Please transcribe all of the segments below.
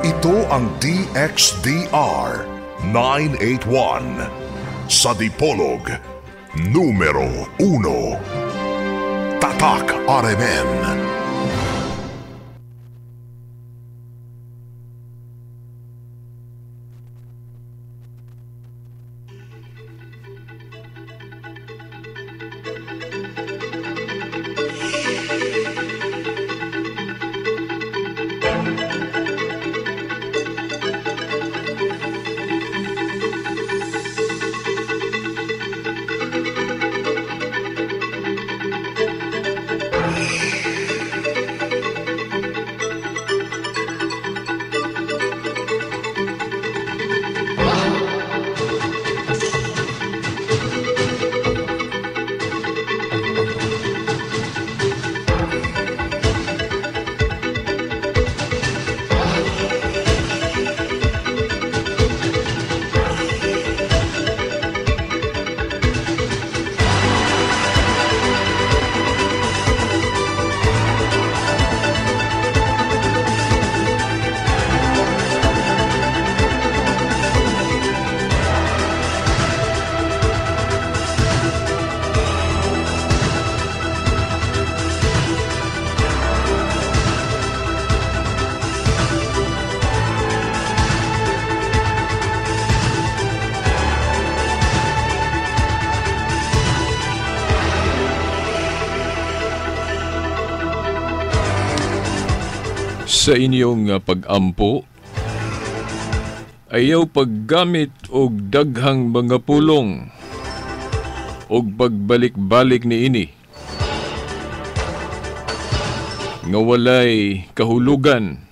Ito ang DXDR 981 sa Dipolog, numero 1. Tatak RMN. Sa inyong pag-ampo, ayaw paggamit og daghang mga pulong og pagbalik-balik niini nga walay kahulugan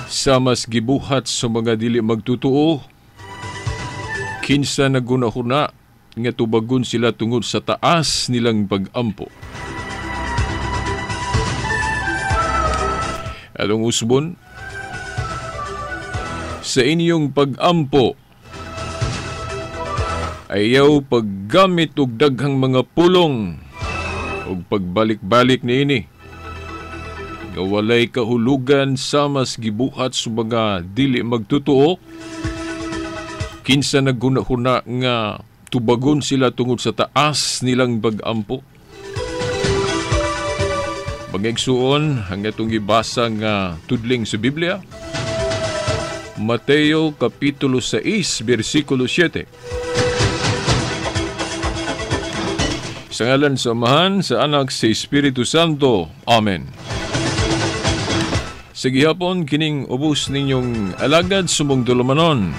sa mas gibuhat sa mga dili magtutuo, kinsa nagunahuna nga tubagon sila tungod sa taas nilang pag-ampo. Atong usbon, sa inyong pag-ampo, ayaw paggamit og daghang mga pulong og pagbalik-balik niini nga walay kahulugan sa mas gibuhat sa mga dili magtutuo, kinsa naghuna-huna nga tubagon sila tungod sa taas nilang pag-ampo. Pangigsuon ang atong gibasa nga tudling sa Biblia, Mateo Kapitulo 6, versikulo 7. Sa ngalan sa Amahan, sa Anak, sa Espiritu Santo. Amen. Sa gihapon, kining ubos ninyong alagad sumong dulumanon,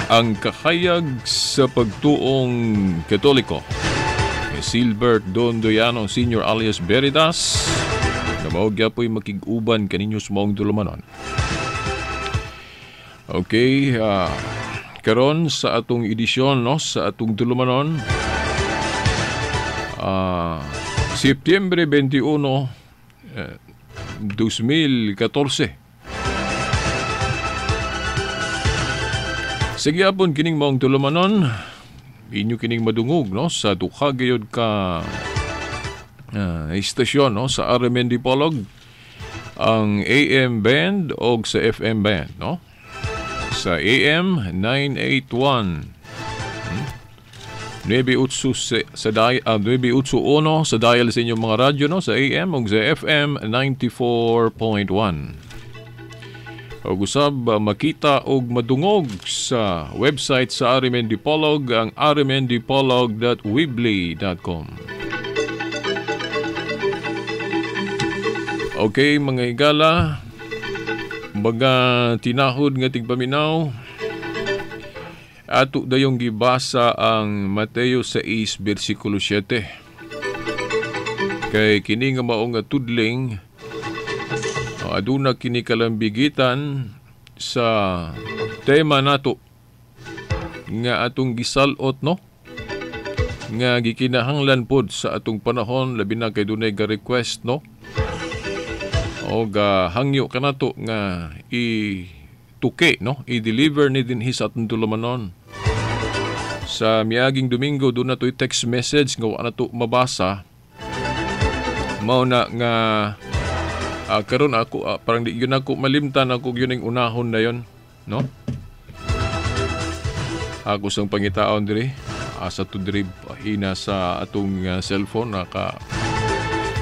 ang kahayag sa pagtuong Katoliko. Silbert Dondoyano Sr. alias Veritas, na mao gyapoy makig-uban kaninyo sa maong dulumanon. Okay, karon sa atong edisyon, no, sa atong dulumanon, Setyembre 21, 2014. Sa gihapon kining maong dulumanon, inyo kining madungog, no, sa duha gayud ka istasyon, no, sa RMN Dipolog, ang AM band og sa FM band, no. Sa AM 981, 98 sa 981 sa dial sa inyong mga radyo, no, sa AM og sa FM 94.1. Og usab makita og madungog sa website sa RMN Dipolog, ang rmndipolog.weebly.com. Okay, mga higala, mga tinahod nga tigpaminaw, ato dayong gibasa ang Mateo 6, versikulo 7. Kay kini nga mao nga tudling, aduna kini kalambigitan sa tema nato nga atong gisalot, no, nga gikinahanglan pod sa atong panahon, labi na kay dunay ga request, no, o ga hangyo kanato nga i-tuki, no, i-deliver ni dinhi sa atong dulumanon. Sa miaging Domingo doon na to'y text message nga wa na to mabasa, mao na nga Karon ako parang di yun ako malimtan ako yun ang unahon na yun, no? Ako sang pangitaon diri asa to diri ina sa atong cellphone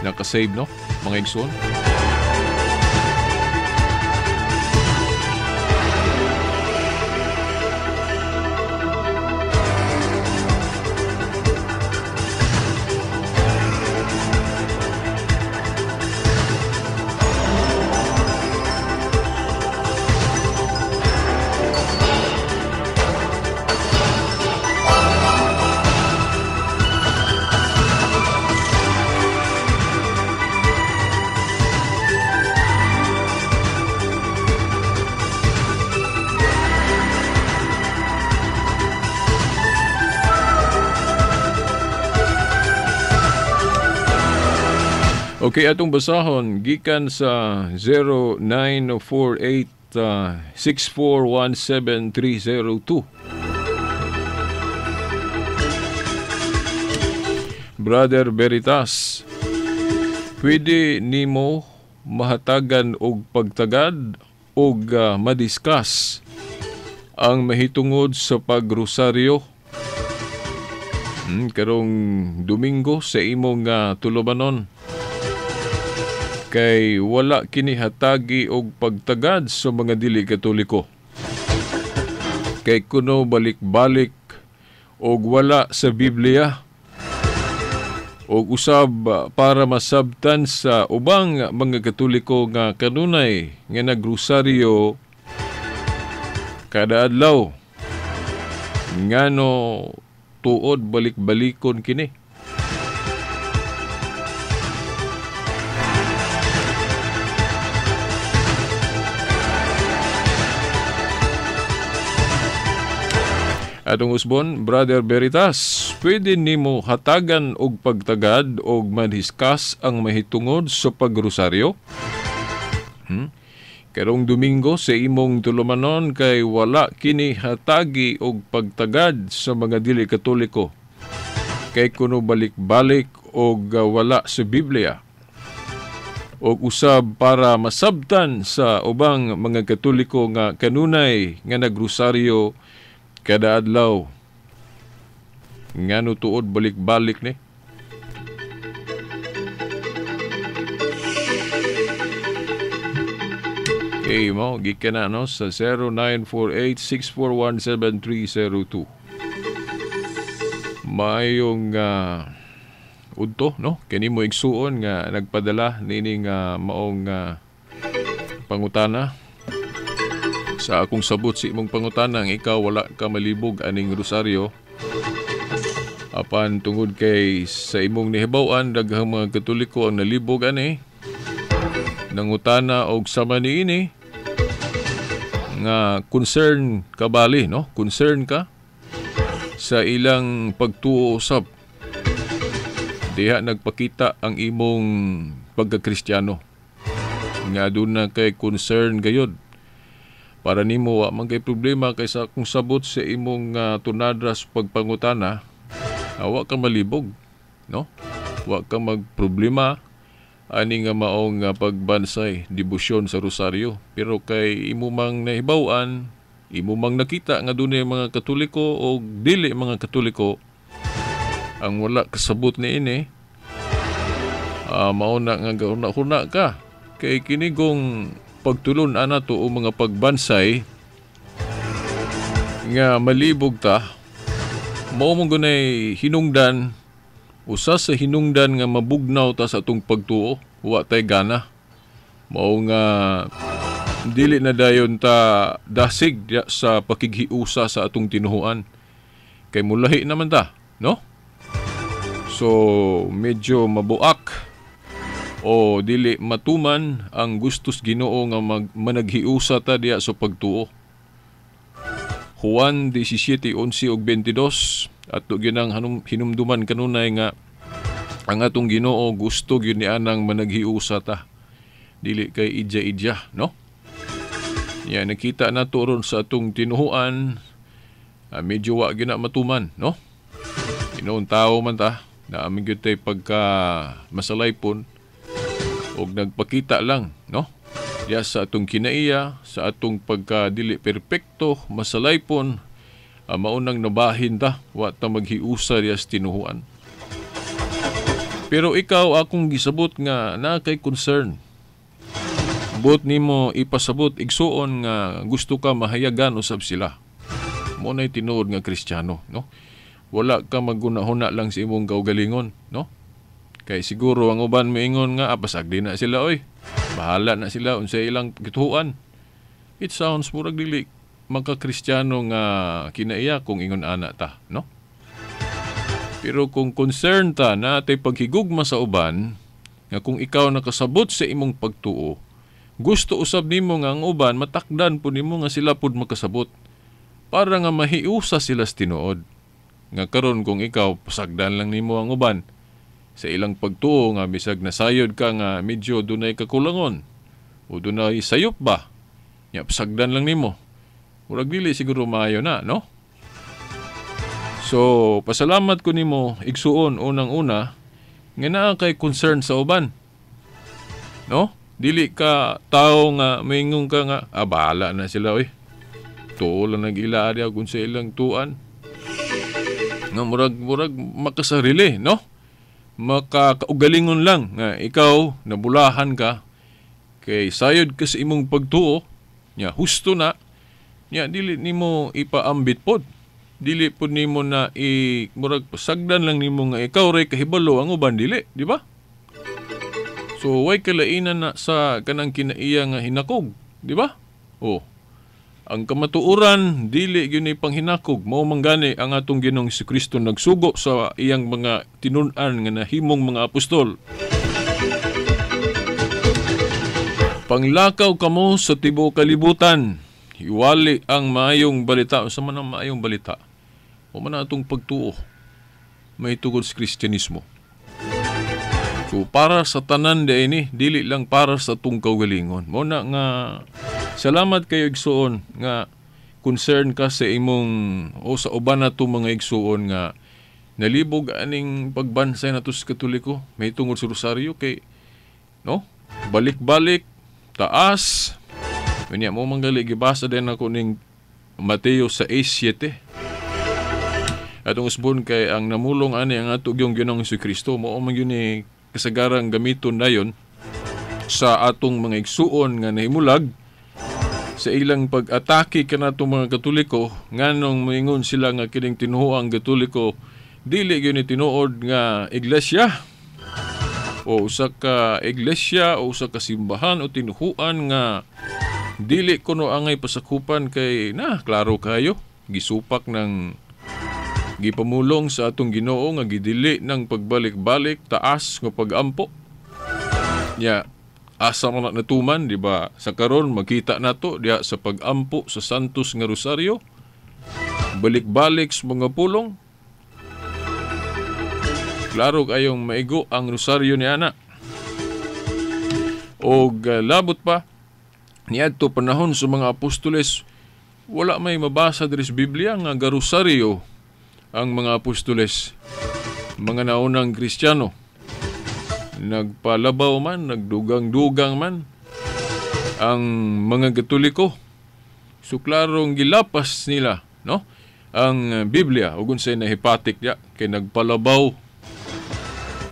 naka-save, no, mga igsoon. Okay, atong basahon gikan sa 0948 6417302. Brother Veritas, pwede nimo mahatagan og pagtagad og madiscuss ang mahitungod sa pagrosaryo karong Domingo sa imong tulubanon. Kay wala kini hatagi og pagtagad sa mga dili Katoliko. Kay kuno balik-balik og wala sa Biblia og usab para masabtan sa ubang mga Katoliko nga kanunay nga nagrosaryo kada adlaw, ngano tuod balik-balikon kini. Atong usbon, Brother Veritas, pwede nimo hatagan og pagtagad og madiscuss ang mahitungod sa pagrosaryo? Karong Domingo sa imong tulumanon kay wala kini hatagi og pagtagad sa mga dili Katoliko. Kay kuno balik-balik og wala sa Biblia. Og usab para masabtan sa ubang mga Katoliko nga kanunay nga nagrosaryo kada adlaw, ngano tuod balik-balik ni. Okay, mo gikan na, no, sa 0948 6417302. Maayong udto, no, kini mo igsuon nga nagpadala nining maong pangutana. Sa akong sabot sa imong pangutanang, ikaw wala ka malibog aning rosaryo. Apan tungod kay sa imong nihibaw-an, daghang mga Katoliko ang nalibog ani, nangutana og sama niini nga concern ka bali, no? Concern ka sa ilang pagtuo usab. Diha nagpakita ang imong pagkakristyano nga aduna kay concern gayod. Para nimo wa man kay problema kaysa kung sabot sa imong tunadra sa pagpangutana, wa ka malibog, no? Wa ka magproblema ani nga maong pagbansay debosyon sa rosaryo. Pero kay imo mang nahibaw-an, imo mang nakita nga dunay mga Katoliko o dili mga Katoliko ang wala kasabot niini, mao na nga gahuna-huna ka kay kinigong pagtulon ana to o mga pagbansay nga malibog ta, mao man gunay hinungdan, usa sa hinungdan nga mabugnaw ta sa atong pagtuo, wa tay gana. Mao nga dili na dayon ta dasig sa pakighiusa sa atong tinuhuan. Kay mulahi naman ta, no? So medyo mabuak o dili matuman ang gustos Ginoo nga managhiusa ta diya sa pagtuo. Juan 17:11 ug 22 ato ginang hinumduman kanunay nga ang atong Ginoo gusto gyud ni anang managhiusa ta. Dili kay idya-idya, no? Ya, nakita nato ron sa atong tinuhuan, medyo wa gyud na matuman, no? Ginoong tao man ta, na aming gyud tay pagka masalaypon og nagpakita lang Diya sa atong kinaiya, sa atong pagkadili perpekto, masalaypon, maunang nabahin ta, wa ta maghiusa diya sa tinuhuan. Pero ikaw akong gisabot nga naa kay concern. Buot nimo ipasabot, igsuon, nga gusto ka mahayagan usab sila. Mao nay tinuod nga Kristiyano, no? Wala ka magunahuna lang sa imong kaugalingon, no? Kay siguro ang uban moingon nga pasagdi na sila oy. Bahala na sila unsay ilang gituan. It sounds murag dili maka-Kristiyano nga kinaiya kung ingon ana ta, no? Pero kung concern ta na atay paghigugma sa uban, nga kung ikaw nakasabot sa imong pagtuo, gusto usab nimo nga ang uban matakdan po nimo nga sila pud makasabot para nga mahiusa sila sa tinuod. Nga karon kung ikaw pasagdan lang nimo ang uban sa ilang pagtuo nga bisag nasayod ka nga medyo dunay kakulangon o dunay sayop ba, nya pasagdan lang nimo, murag dili siguro maayo na, no? So pasalamat ko nimo, igsuon, unang-una nga naa kay concern sa uban, no? Dili ka tao nga maingon ka nga bahala na sila oy, tuo lang nag-ila diha kung sa ilang tuan, nga murag makasarili, no? Makakaugalingon lang nga ikaw nabulahan ka kay sayod ka sa imong pagtuo, nya husto na, nya dili nimo ipaambit pod, dili pod nimo na i murag pasagdan lang nimo nga ikaw ray kahibalo, ang uban dili, di ba? So way kalainan na sa kanang kinaiya nga hinakog, di ba? Oh, ang kamatuoran dili gyud ni panghinakog. Mao man gani ang atong Ginoong Jesucristo nagsugo sa iyang mga tinun-an nga nahimong mga apostol. Panglakaw kamo sa tibuok kalibutan, hiwali ang maayong balita. Unsa man ang maayong balita? O man ang atong pagtuo may tungod sa Kristyanismo. So para sa tanan diini, dili lang para sa atong kaugalingon. Mao na nga salamat kayo, igsuon, nga concern ka sa imong o sa uban nato mga igsuon nga nalibog aning pagbansay nato sa Katoliko may tungod sa rosaryo kay, no, balik-balik taas. Unya mo manggali gibasa din ako ning Mateo 6:7. Atong usbon kay ang namulong ani ang ato gyung Ginoong Jesucristo, mao man gyud ni kasagarang gamiton dayon sa atong mga igsuon nga nahimulag sa ilang pag-atake kanatong mga Katoliko, nganong moingon sila nga kining tinuoang Katoliko dili gyud ni tinuod nga iglesia o usa ka iglesia o usa ka simbahan o tinuhuan nga dili kuno angay pasakupan kay na klaro kayo gisupak ng gipamulong sa atong Ginoo nga gidili ng pagbalik-balik taas nga pagampo. Nya asa man na natuman, di ba? Sa karon makita nato diha sa pagampo sa Santos nga Rosario, balik-balik sa mga pulong. Klaro kayong maigo ang rosaryo ni ana. Og labot pa niadto panahon sa mga apostoles, wala may mabasa diri sa Biblia nga garosaryo ang mga apostoles, mga naunang Kristiyano. Nagpalabaw man, nagdugang-dugang man ang mga Katoliko. So klarong gilapas nila, no, ang Biblia ug unsay nahipatik diya kay nagpalabaw.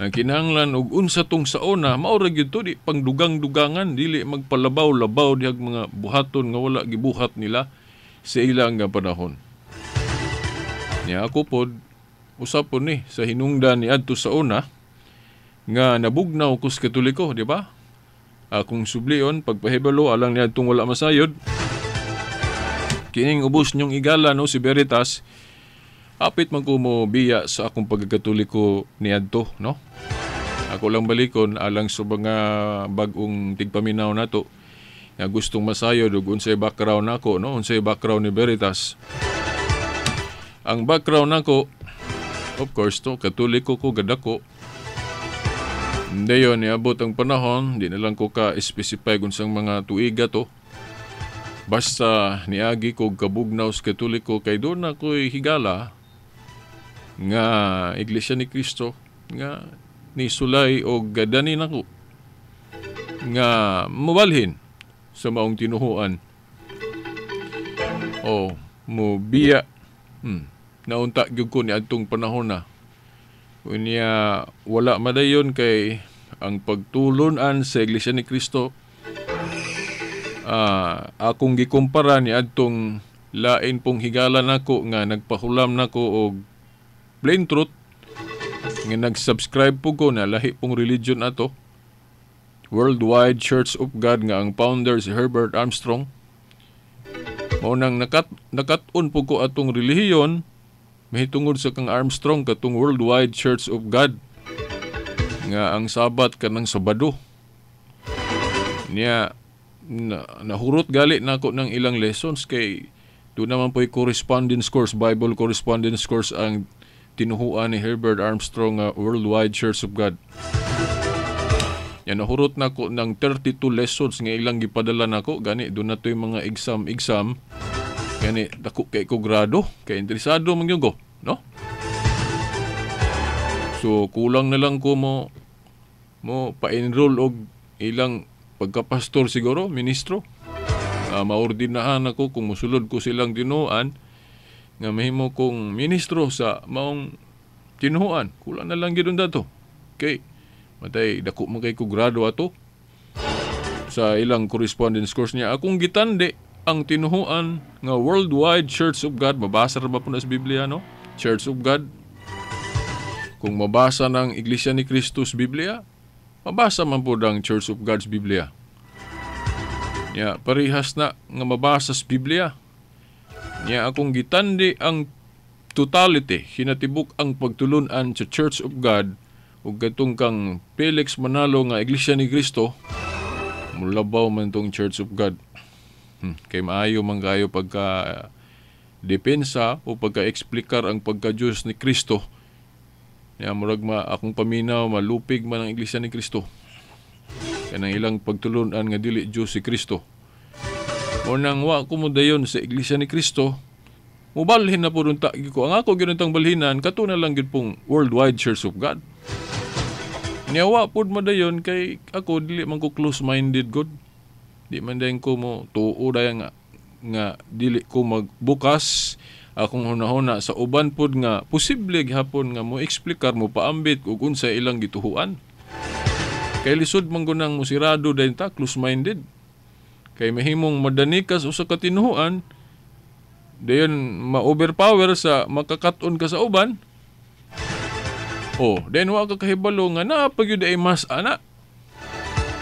Ang kinahanglan og unsa tong saona mao ra gyud to, di pangdugang-dugangan, dili magpalabaw-labaw dihag mga buhaton nga wala gibuhat nila sa ilang nga panahon. Nya ako pod usap pod ni sa hinungdan niadto sa una nga nabugnaw ko sa Katoliko, di ba? Akong sublion pagpahibalo alang niadtong wala masayod. Kining ubos niyong igala, no, si Veritas, apit man ko mo biya sa akong pagkakatoliko niadto, no? Ako lang balikon alang sa mga bag-ong tigpaminaw nato nga gustong masayod ug unsay background nako, no? Unsay background ni Veritas. Ang background nako, of course to, Katoliko ko gadako. Dayon niabot ang panahon, di na lang ko ka-specify kung sang mga tuiga to. Basta niagi ko kabugnaw sa Katoliko kay doon na ko'y higala nga Iglesia ni Cristo nga ni sulay o gadani nako nga mobalhin sa maong tinuhuan. Oh, mo biya. Naunta gyud ko ni adtong panahon na. Unya wala madayon kay ang pagtulunan sa Iglesia ni Cristo, akong gikumpara ni adtong lain pong higala nako nga nagpahulam nako og Plain Truth nga nag-subscribe po ko na lahi pong religion ato, Worldwide Church of God, nga ang founder si Herbert Armstrong. Mao nang nakat-on po ko atong relihiyon mahitungod sa kang Armstrong, katong Worldwide Church of God nga ang Sabat kanang Sabado. Niya nahurot gali nako ng ilang lessons kay doon naman po'y correspondence course, Bible correspondence course ang tinuhuan ni Herbert Armstrong nga Worldwide Church of God. Yan, nahurot nako ng 32 lessons nga ilang gipadala nako. Gani doon na to'y mga exam. Gani dako kay ko grado, kay interesado man gyud ko, no? So kulang na lang ko mo pa-enroll og ilang pagkapastor siguro, ministro. Maordinahan ako kung musulod ko silang tinuan nga mahimo kong ministro sa maong tinuan. Kulang na lang gyud dato. Okay. Matay dako man kay ko grado ato sa ilang correspondence course niya. Akong gitandi ang tinuhuan nga Worldwide Church of God. Mabasa ra ba po na sa Biblia, no? Church of God. Kung mabasa ng Iglesia ni Cristo sa Biblia, mabasa man po ang Church of God's Biblia. Nya, parehas na nga mabasa sa Biblia. Nya, akong gitandi ang totality, hinatibuk ang pagtulunan sa Church of God ug katong kang Felix Manalo nga Iglesia ni Cristo, mulabaw man tong Church of God. Kay maayo man kayo pagka depensa o pagka-eksplikar ang pagka-Diyos ni Kristo. Nya, murag ma akong paminaw, malupig man ang Iglesia ni Kristo. Kanang ilang pagtulunan nga dili Diyos si Kristo. Mo nang wa ko mo dayon sa Iglesia ni Kristo, mubalhin na po ta ko. Ang ako gyud tang balhinan, kato na lang gyud pong Worldwide Church of God. Nya wa pud madayon kay ako dili man ko close-minded god. Di man dayon ko mo tuo dayon nga dili ko magbukas akong hunahuna sa uban pud nga posible gihapon nga mo eksplikar, mo paambit og unsa ilang gituhuan. Kay lisod man gunang musirado dayon ta close-minded. Kay mahimong madanikas usa ka tinuhuan, dayon ma-overpower sa makakat-on ka sa uban. Oh, then wa ka kahibalo nga naa pa gyud ay mas ana.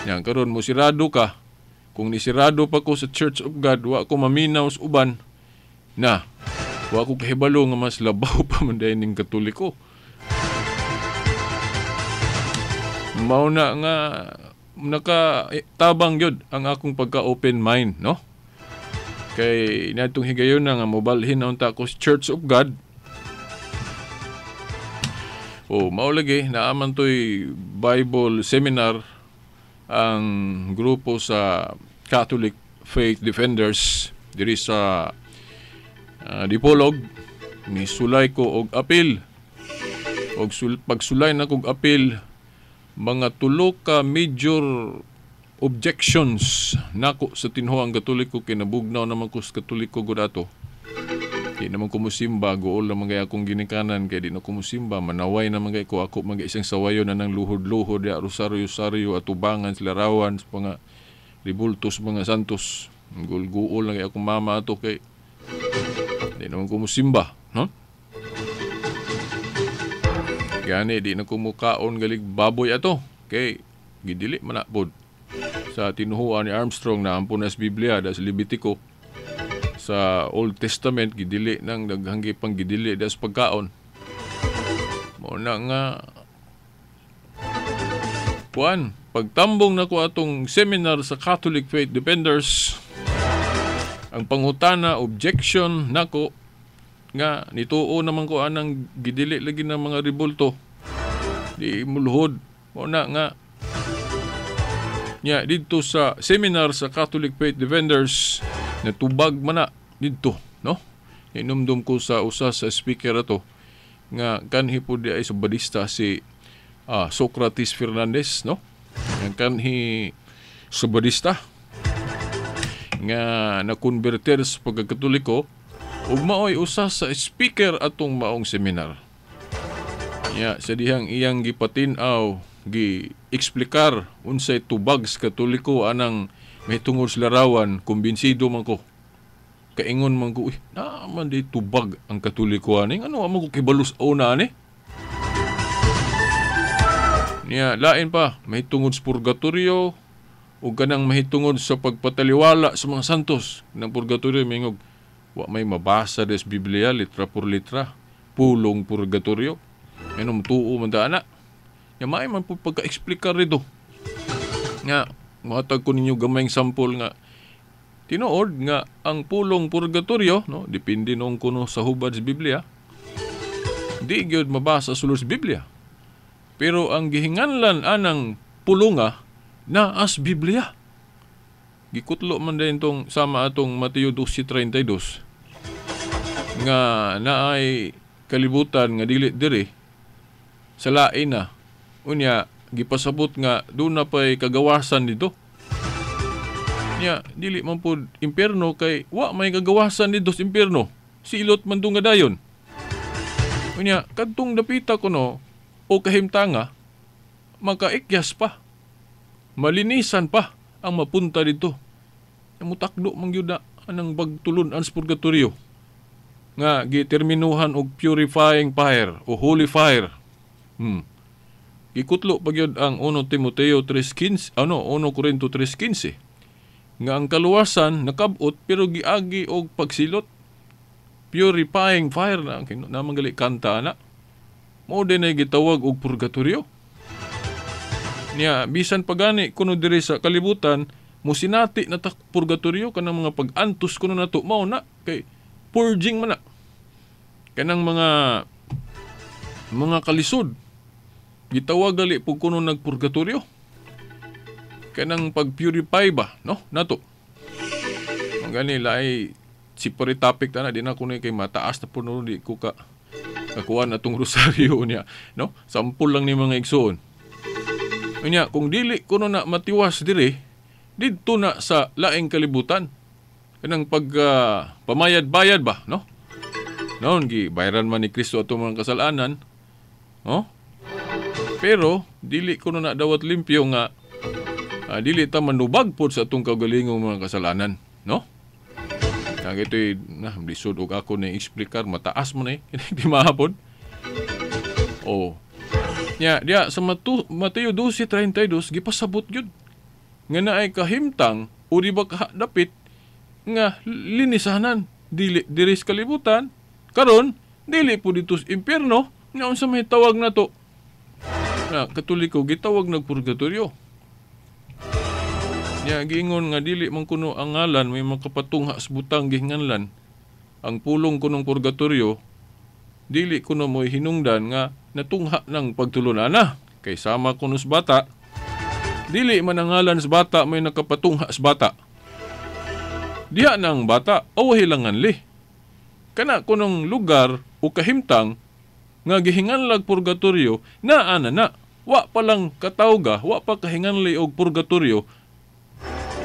Yan karon mo sirado ka. Kung nisirado pa ko sa Church of God, wa ko maminaw sa uban. Na, wa ko kahibalo nga mas labaw pa man dayon ning Katoliko. Mao na nga nakatabang gyud ang akong pagka-open mind, no? Kay natong higayon na nga mobalhin na unta ko sa Church of God. O, mao lagi, naaman to'y Bible seminar ang grupo sa Catholic Faith Defenders diri sa Dipolog. Ni sulay ko og apil. Og pagsulay na kog apil, mga tulo ka major objections nako sa tinuoang Katoliko. Kinabugnaw naman ko sa Katoliko gud ato. Di naman ko musimba, guol naman kay akong ginikanan, kay di na ko musimba, manaway naman kay ko, ako mga isang sawayon na nang luhod-luhod, ya, rosaryo-saryo, atubangan, larawan, mga ribultos, mga santos. Guol-guol na kay akong mama ato, kay di naman ko musimba, no? Gani, di na ko mukaon galig baboy ato, kay gidili manapod. Sa tinuhuan ni Armstrong na ampun nas Biblia, das Levitico, sa Old Testament, gidili nang daghang pang gidili das pagkaon. Mao na nga kuan, pagtambong nako atong seminar sa Catholic Faith Defenders, ang pangutana objection nako nga nituo naman ko anang gidili lagi ng mga ribulto, di muluhod. Mao na nga nya didto sa seminar sa Catholic Faith Defenders, natubag man na didto, no? Inumdum ko sa usa sa speaker ato nga kanhi pud di ay sa badista si Socrates Fernandez, no? Ang kanhi sa badista. Nga nakonverter sa pagkakatoliko ug maoy usa sa speaker atong maong seminar. Ya, sa dihang iyang gipatin-aw, gi-eksplikar unsay tubag sa Katoliko anang mahitungod sa larawan, kumbinsido man ko. Kaingon man ko, uy, naa man di tubag ang Katoliko ani. Ano man ko kibalos una ani? Niya, lain pa, mahitungod sa purgatorio, o kanang mahitungod sa pagpataliwala sa mga santos. Ng purgatorio, mingog, wa may mabasa des Biblia, litra por litra, pulong purgatorio. Ano, mutuo man da, ana. Ya, maay man po pagka-explicar rito. Nga, mahatag ko ninyo gamayng sampol nga, tinuod nga ang pulong purgatorio, no, depende noong kuno sa hubad sa Biblia, di gyud mabasa sulod sa Biblia. Pero ang gihinganlan anang pulunga naa sa Biblia. Gikutlo man din tong sama atong Mateo 12:32 nga naay kalibutan nga dili diri sa lain na. Unya gipasabot nga doon na pa'y kagawasan dito. Nya dili man pud impierno kay wa may kagawasan dito sa impierno. Silot man dong nga dayon. Unya kadtong dapita kuno o kahimtanga makaikyas pa. Malinisan pa ang mapunta dito. Mutakdo man gyud na anang bagtulon-an sa purgatorio nga giterminuhan og purifying fire o holy fire. Gikutlo pa gyud ang 1 Timoteo 3:15, ano, 1 Corinto 3:15 nga ang kaluwasan nakab-ot pero giagi og pagsilot. Purifying fire na naman gali kanta ana. Mao din ay gitawag og purgatorio. Niya bisan pagani kuno diri sa kalibutan musinati na ta purgatorio kanang mga pag-antos kuno nato mao na kay purging man na. Kanang mga kalisod gitawag gali pug kuno nagpurgatorio. Kanang pag-purify ba, no? Nato. Ang gani laay separate topic ta na di na kuno kay mataas na puno di ko ka kakuan atong rosaryo niya, no? Sampol lang ni mga igsoon. Unya, kung dili kuno na matiwas diri, didto na sa laing kalibutan. Kanang pag pamayad-bayad ba, no? Noon gi bayaran man ni Kristo atong mga kasalanan, no? Pero dili kuno na dawat limpyo nga dili ta manubag pod sa atong kaugalingong mga kasalanan, no? Ang ito'y na lisod og ako ni eksplikar, mataas man eh. Di mahapon. Oh. Nya, diya sa Mateo 12:32 gipasabot gyud nga naay kahimtang o di ba kahadapit nga linisanan dili diri sa kalibutan karon dili po dito sa impierno nga unsa may tawag nato na Katoliko gitawag nagpurgatorio. Nya giingon nga dili man kuno ang ngalan may makapatungha sa butang gihinganlan. Ang pulong kunong purgatorio dili kuno mo'y hinungdan nga natungha ng pagtulunana kay sama kuno sa bata. Dili man ang ngalan sa bata may nakapatungha sa bata. Diha na ang bata o hilangan li. Kana kunong lugar o kahimtang nga gihinganlag purgatorio naa na na. Wa pa lang katawga, wa pa kahinganli og purgatorio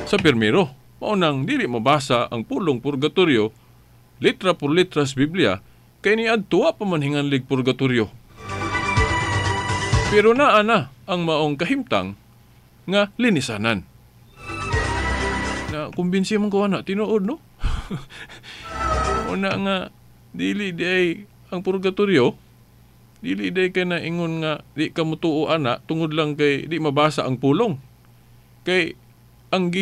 sa pirmiro. Mao nang dili mabasa ang pulong purgatorio litra por litra sa Biblia kay niadto wa pa man hinganlig purgatorio. Pero naa na ang maong kahimtang nga linisanan. Na kumbinsi man ko ana tinuod, no? Una nga dili di ay ang purgatorio, dili di kay na ingon nga di ka mutuo ana tungod lang kay di mabasa ang pulong. Kay ang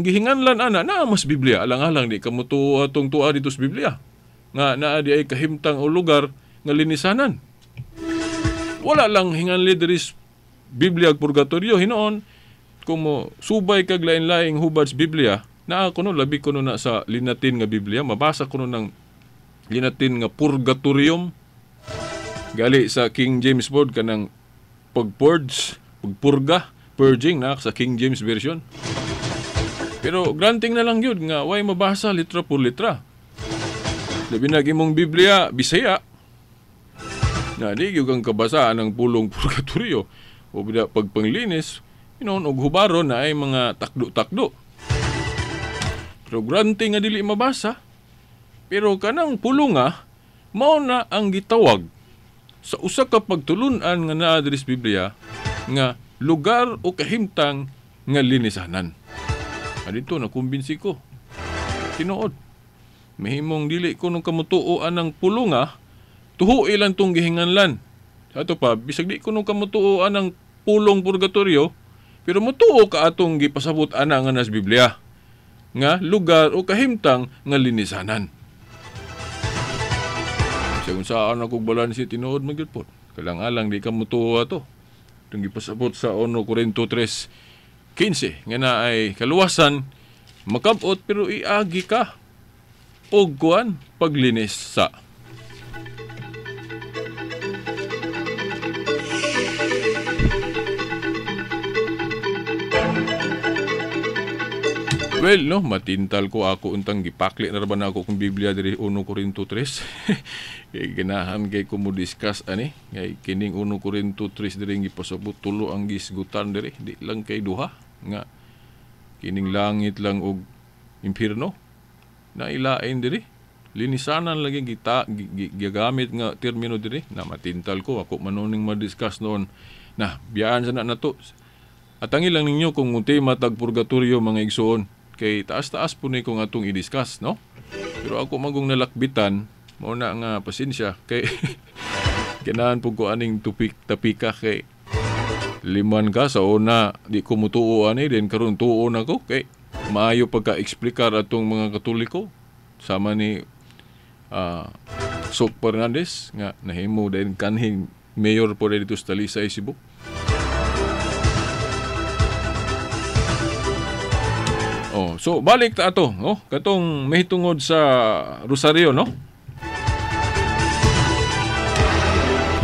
gihinganlan ana naa mas Biblia, alang-alang di ka mutuo atong tuwa dito sa Biblia nga naa di ay kahimtang o lugar nga linisanan. Wala lang hinganli diri sa Biblia ag purgatorio hinuon kung mo subay kag lain-laing hubad sa Biblia naa kuno labi kuno na sa Linatin nga Biblia mabasa kuno ng Linatin nga purgatorium gali sa King James pod kanang pagpurge, pagpurga, purging na sa King James version. Pero granting na lang yun nga way mabasa litra por litra. Labi na imong Biblia Bisaya. Na di gyud kang kabasaan ang pulong purgatorio o bida pagpanglinis, inon og hubaron na ay mga takdo-takdo. Pero grante nga dili mabasa, pero kanang pulunga mao na ang gitawag sa usa ka pagtulun-an nga naa diri sa Biblia nga lugar o kahimtang nga linisanan. Adito nakumbinsi ko. Tinuod. Mahimong dili ko nung kamutuo anang pulunga, tuhuoi lang tong gihinganlan. Ato pa, bisag di ko nung kamutuo anang pulong purgatorio, pero mutuo ka atong gipasabot ana nga nas Biblia nga lugar o kahimtang nga linisanan. Sa kung saan ako balanse, tinuod man gyud pod. Kalang-alang di ka mutuo ato. Itong gipasabot sa 1 Corinto 3:15 nga na ay kaluwasan makabot pero iagi ka og kuan paglinis sa. Well, no, matintal ko ako untang gipakli na ra ba na ako kung Biblia diri 1 Corinto 3. Kay ganahan kay ko mo discuss ani, kay kining 1 Corinto 3 diri gipasabot tulo ang gisgutan diri, di lang kay duha nga kining langit lang og impierno na ilain diri. Linisanan lagi gita gigamit nga termino diri na matintal ko ako manuning ma-discuss noon. Na biyaan sa na nato. Atangi lang ninyo kung tema tag purgatorio mga igsoon. Kay taas-taas po ni kung atong i-discuss, no? Pero ako magong nalakbitan, mao na nga pasensya kay ganahan po ko aning tupik tapika kay liman ka sa una di ko mutuo ani din karon tuo na ko kay maayo pagka-eksplikar atong mga Katoliko sama ni Sok Fernandez nga nahimo din kanhing mayor po dito sa Talisay, Cebu. Oh, so balik ta ato, no? Katong mahitungod sa Rosario, no?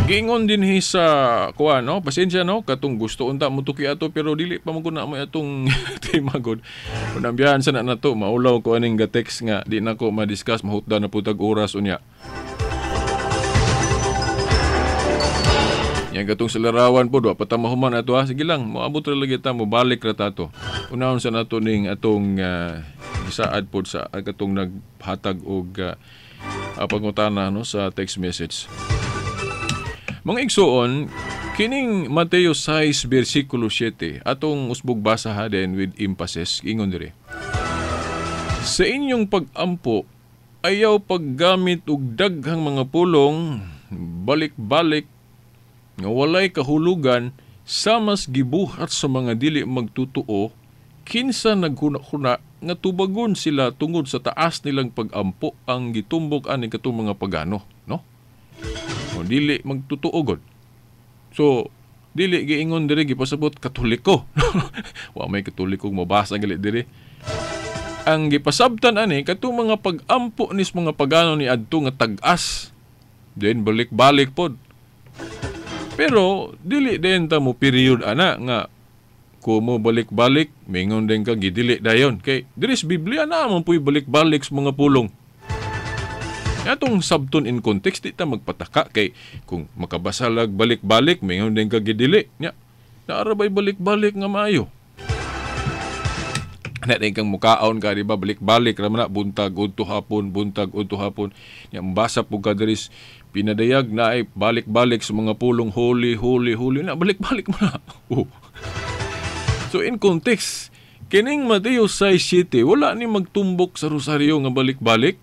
Giingon dinhi sa kuan, no? Pasensya, no? Katong gusto unta mo tuki ato pero dili pa man na mo atong tema god. Unang biyahan sa na nato, maulaw ko aning ga-text nga di na ko ma-discuss, mahutda na putag oras unya. Yang katong sa larawan po, wa pa ta mahuman ato ha. Sige lang, moabot ra lagi ta, mobalik ra ta ato. Unahon sa nato ning atong gisaad pod sa katong naghatag og pangutana, no, sa text message. Mga igsoon, kining Mateo 6 versikulo 7 atong usbog basa ha then with emphasis ingon diri. Sa inyong pag-ampo ayaw paggamit og daghang mga pulong balik-balik nga walay kahulugan sa mas gibuhat sa mga dili magtutuo, kinsa naghuna-huna nga tubagon sila tungod sa taas nilang pag-ampo ang gitumbok ani katong mga pagano, no? O dili magtutuo god. So dili giingon diri gipasabot Katoliko. Wa may Katoliko mabasa gali diri. Ang gipasabtan ani katong mga pag-ampo nis mga pagano ni adto nga tag-as. Then balik-balik pod. Pero dili din ta mo period ana nga kumo balik-balik mingon din ka gidili dayon kay diri sa Biblia na man puy balik-balik sa mga pulong. Atong sabton in context di ta magpataka kay kung makabasa lag balik-balik mingon din ka gidili nya. Naara bay balik-balik nga maayo. Ana din kang mukaon ka di ba balik-balik ra man na buntag udto hapon, buntag udto hapon. Nya mabasa pug ka diri pinadayag na ay balik-balik sa mga pulong holy, holy, holy na balik-balik mo na. Oh. So in context, kining Mateo 6:7 wala ni magtumbok sa rosaryo nga balik-balik.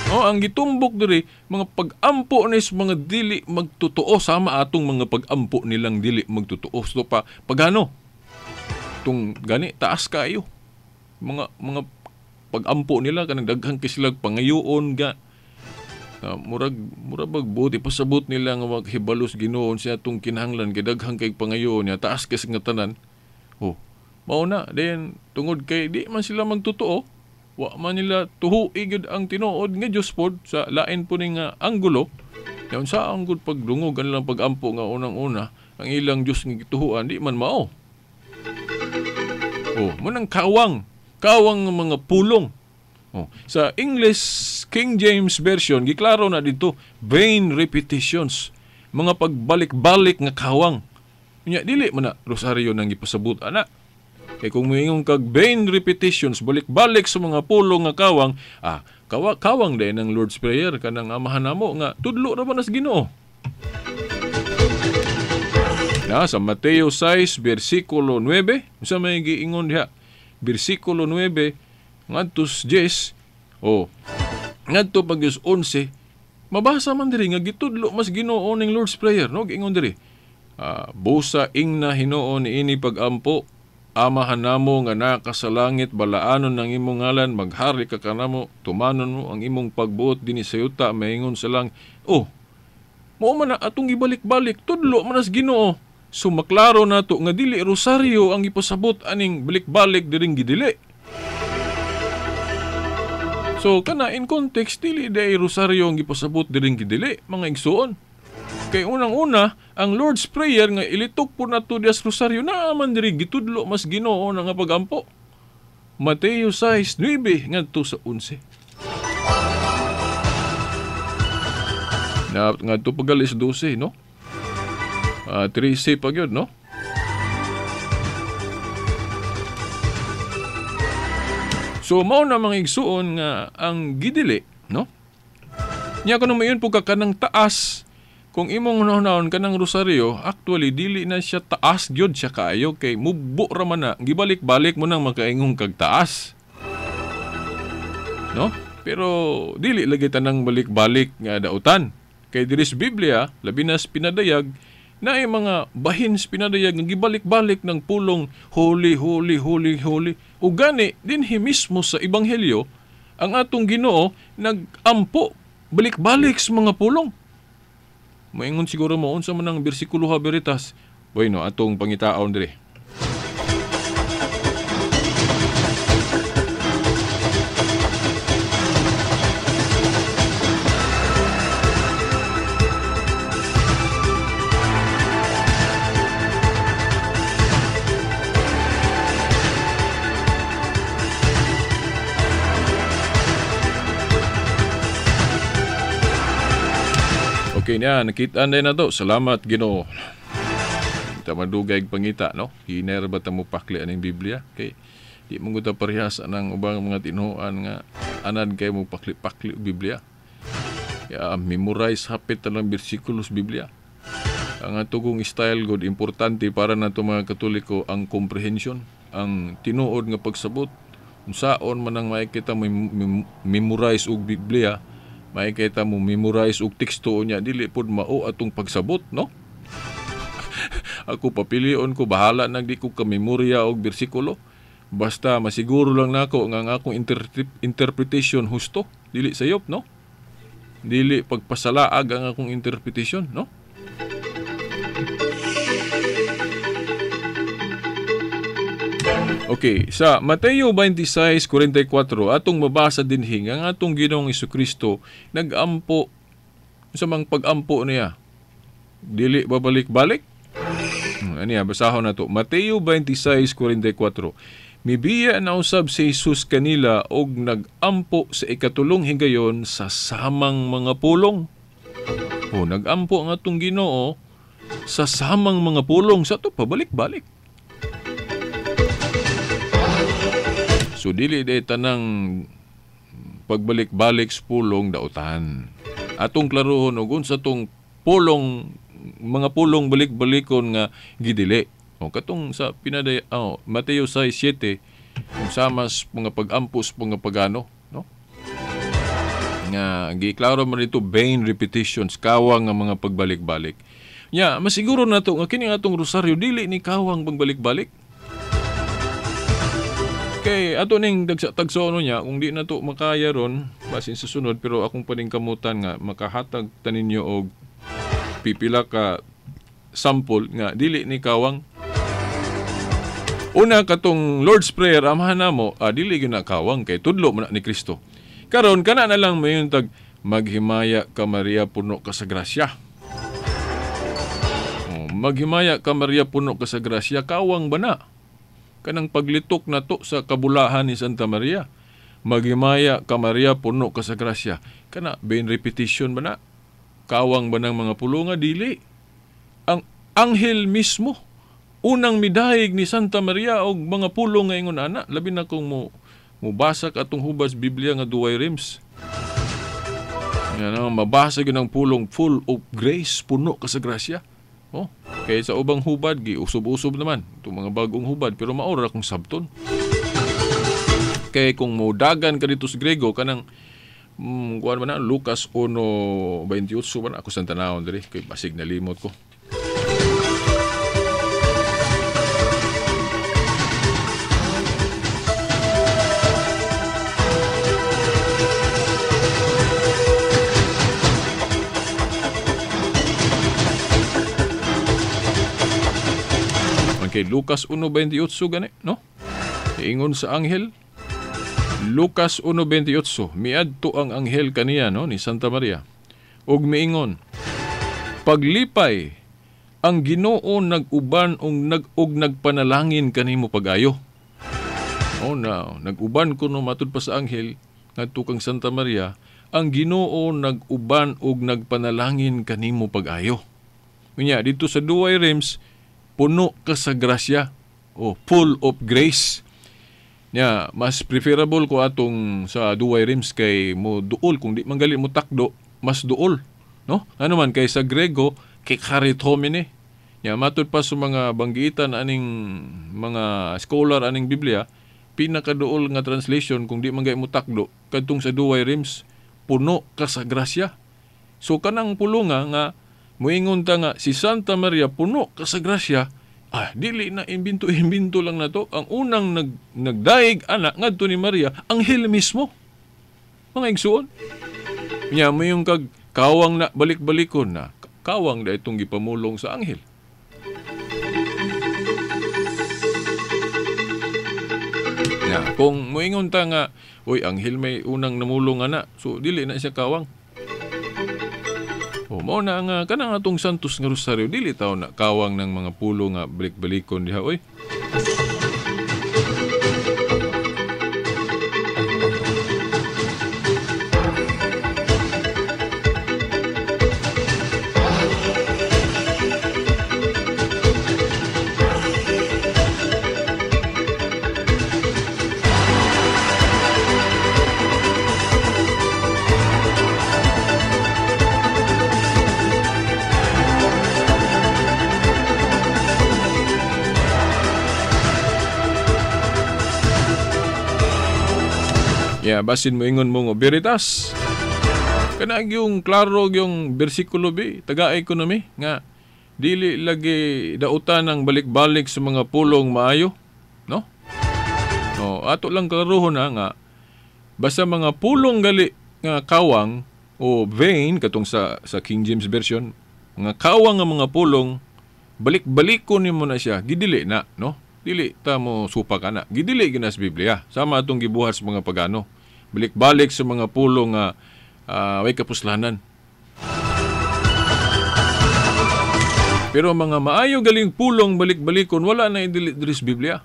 Oh, ang gitumbok diri mga pag-ampo ni sa mga dili magtotoo sama atong mga pag-ampo nilang dili magtotoo. So pa pagano tung gani taas kayo. Mga pag-ampo nila kanang daghan kay sila pangayoon ga. Murag bag buti pasabot nila nga maghibalos Ginoo siya atong kinahanglan kay daghang kay pangayoon niya taas kay nga tanan. Oh, mao na then tungod kay di man sila magtotoo, wa man nila tuhui gyud ang tinuod nga Dios pod sa lain po ning anggulo. Nya unsa ang gud pagdungog ang ilang pag-ampo nga unang-una ang ilang Dios nga gituhuan di man mao. Oh, mo nang kawang nga mga pulong. Oh, sa English King James Version giklaro na dito vain repetitions, mga pagbalik-balik nga kawang. Unya dili man na rosaryo nang gipasabot ana. Kay kung moingon kag vain repetitions, balik-balik sa mga pulong nga kawang, kawang din ang Lord's Prayer kanang Amahan namo nga tudlo ra ba nas Ginoo. Na sa Mateo 6 bersikulo 9, unsa may giingon diha? Bersikulo 9 ngadto 10, oh, ngadto pag 11, mabasa man diri nga gitudlo mas Ginoo ning Lord's Prayer, no? Giingon diri. Busa ingna Hinuon niini pagampo, Amahan namo nga naka sa langit, balaanon ang imong ngalan, maghari ka kanamo, tumanon mo ang imong pagbuot dinhi sa yuta, maingon sa lang. Oh, mao man na atong ibalik-balik, tudlo man as Ginoo. So maklaro nato nga dili rosaryo ang ipasabot aning balik-balik diring gidili. So kana in context, dili day rosaryo ang gipasabot diring gidili, mga igsuon. Kay unang-una, ang Lord's Prayer nga ilitok po nato dias rosaryo, naaman diri gitudlo mas Ginoo na nga pagampo. Mateo 6:9 ngadto sa 11. Na ngadto pagalis 12, no? 13 pa gyud, no? So mao na mga igsuon nga ang gidili, no? Nya kuno mayon po ka kanang taas. Kung imong hunahon kanang rosaryo, actually dili na siya taas gyud siya kaayo kay mubo ra man na, gibalik-balik mo nang makaingong kag taas. No? Pero dili lagi tanang balik-balik nga dautan. Kay diri sa Biblia, labi na sa pinadayag, naay mga bahin sa pinadayag nga gibalik-balik ng pulong holy, holy, holy, holy. Ug gani dinhi mismo sa ebanghelyo, ang atong Ginoo nagampo balik-balik sa mga pulong. Maingon siguro mo unsa man ang bersikulo ha Veritas. Bueno, atong pangitaon diri. Okay niya, nakita na to. Salamat Ginoo. Kita madugay pangita, no? Hiner ba ta mo pakli aning Biblia? Kay di mo gud parehas anang ubang mga tinuoan nga anad kay mo pakli-pakli og Biblia. Ya, memorize hapit tanang bersikulo sa Biblia. Ang ato kong style god importante para nato mga Katoliko ang comprehension, ang tinuod nga pagsabot. Unsaon man ang makikita mo memorize og Biblia, makikita mo memorize og teksto niya, dili pod mao atong pagsabot, no? Ako papilion ko, bahala nang di ko kamemorya og bersikulo. Basta masiguro lang nako nga ang akong interpretation husto, dili sayop, no? Dili pagpasalaag ang akong interpretation, no? Okay, sa Mateo 26:44 atong mabasa dinhi nga ang atong Ginoong Hesukristo nagampo sa mga pag-ampo niya. Dili babalik-balik? Aniya, basahon nato. Mateo 26:44. Mibiya na usab si Jesus kanila og nagampo sa ikatulong higayon sa samang mga pulong. O, nagampo ang atong Ginoo sa samang mga pulong sa to pabalik-balik. So dili day tanang pagbalik-balik sa pulong dautan. Atong klarohon og unsa tong pulong, mga pulong balik-balikon nga gidili. O katong sa pinaday, Mateo 6:7, kung samas mga pag-ampos mga pagano, no? Nga giklaro man dito vain repetitions, kawang nga mga pagbalik-balik. Nya, masiguro nato nga kini atong rosaryo dili ni kawang pagbalik-balik. Kay ato ning tagsono niya, kung di na to makaya ron, basin sa sunod, pero akong paningkamutan nga makahatag taninyo og pipila ka sample nga dili ni kawang. Una katong Lord's Prayer, amahan namo, dili gyud na kawang kay tudlo man ni Kristo. Karon kana na lang mayon tag maghimaya ka Maria puno ka sa grasya. Oh, maghimaya ka Maria puno ka sa grasya, kawang ba na? Kanang paglitok na to sa kabulahan ni Santa Maria. Maghimaya ka Maria puno ka sa grasya. Kana vain repetition ba na? Kawang ba ng mga pulunga? Dili. Ang anghel mismo Unang midahig ni Santa Maria og mga pulong nga ingon ana, labi na kung mo mubasa ka atong hubas Biblia nga Douay-Rheims. Yan ang mabasa gyud ang pulong full of grace, puno ka sa grasya. Oh, kay sa ubang hubad gi usub-usub naman itong mga bagong hubad, pero maura kung sabton. Kay kung modagan ka dito sa Grego kanang kuan man na Lucas 1:28 man ako sa tanawon diri kay basig nalimot ko. Kay Lucas 1:28 gani, no? Ingon sa anghel, Lucas 1:28, miadto ang anghel kaniya, no, ni Santa Maria. Ug miingon, paglipay ang Ginoo nag-uban og nagpanalangin kanimo pag-ayo. Oh no, nag-uban kuno matud pa sa anghel ngadto kang Santa Maria, ang Ginoo nag-uban og nagpanalangin kanimo pag-ayo. Unya dito sa Douay-Rheims, puno ka sa grasya o full of grace. Nya, mas preferable ko atong sa Douay-Rheims kay mo duol, kung di man gali mo takdo, mas duol, no? Ano man kay sa Grego kay charitomene. Nya matud pa sa mga banggitan aning mga scholar aning Biblia, pinakaduol nga translation kung di man gali mo takdo kadtong sa Douay-Rheims, puno ka sa grasya. So kanang pulunga nga muingon ta nga si Santa Maria puno ka sa grasya, dili na imbinto-imbinto lang na to. Ang unang nagdaig ana ngadto ni Maria, anghel mismo. Mga igsuon. Nya mo yung kag kawang na balik-balikon na kawang da itong gipamulong sa anghel. Nya, kung muingon ta nga, uy, anghel may unang namulong ana, so dili na siya kawang. O, mao na nga kanang atong Santos nga Rosario, dili taw na kawang ng mga pulo nga balik-balikon diha oy. Ya, basin mo ingon mo nga veritas. Kanang yung klaro yung bersikulo B, taga ekonomi nga dili lagi dautan ang balik-balik sa mga pulong maayo, no? No, ato lang klarohon na nga basta mga pulong gali nga kawang o vain katong sa King James Version, mga kawang nga mga pulong balik-balikon nimo na siya, gidili na, no? Dili ta mo supa ka na. Gidili gina sa Biblia. Sama atong gibuhat sa mga pagano. Balik-balik sa mga pulong nga way kapuslanan. Pero mga maayo galing pulong balik-balikon, wala na idili diri sa Biblia.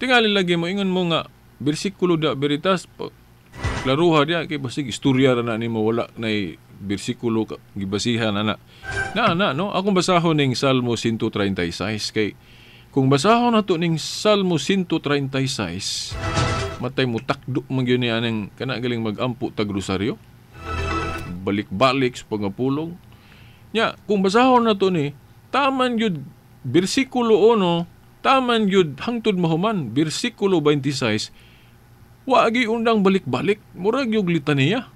Tingali lagi mo ingon mo nga bersikulo da veritas, klaruha diya kay basig istorya ra na nimo, wala nay bersikulo gibasihan ana. Na na no, akong basahon ning Salmo 136 kay kung basahon nato ning Salmo 136, matay mo takdo man gyud ni anang kana galing magampo tag rosaryo. Balik-balik sa pangapulong. Nya, kung basahon nato ni, taman gyud bersikulo 1, taman gyud hangtod mahuman bersikulo 26, wa gi undang balik-balik, murag gyud litaniya.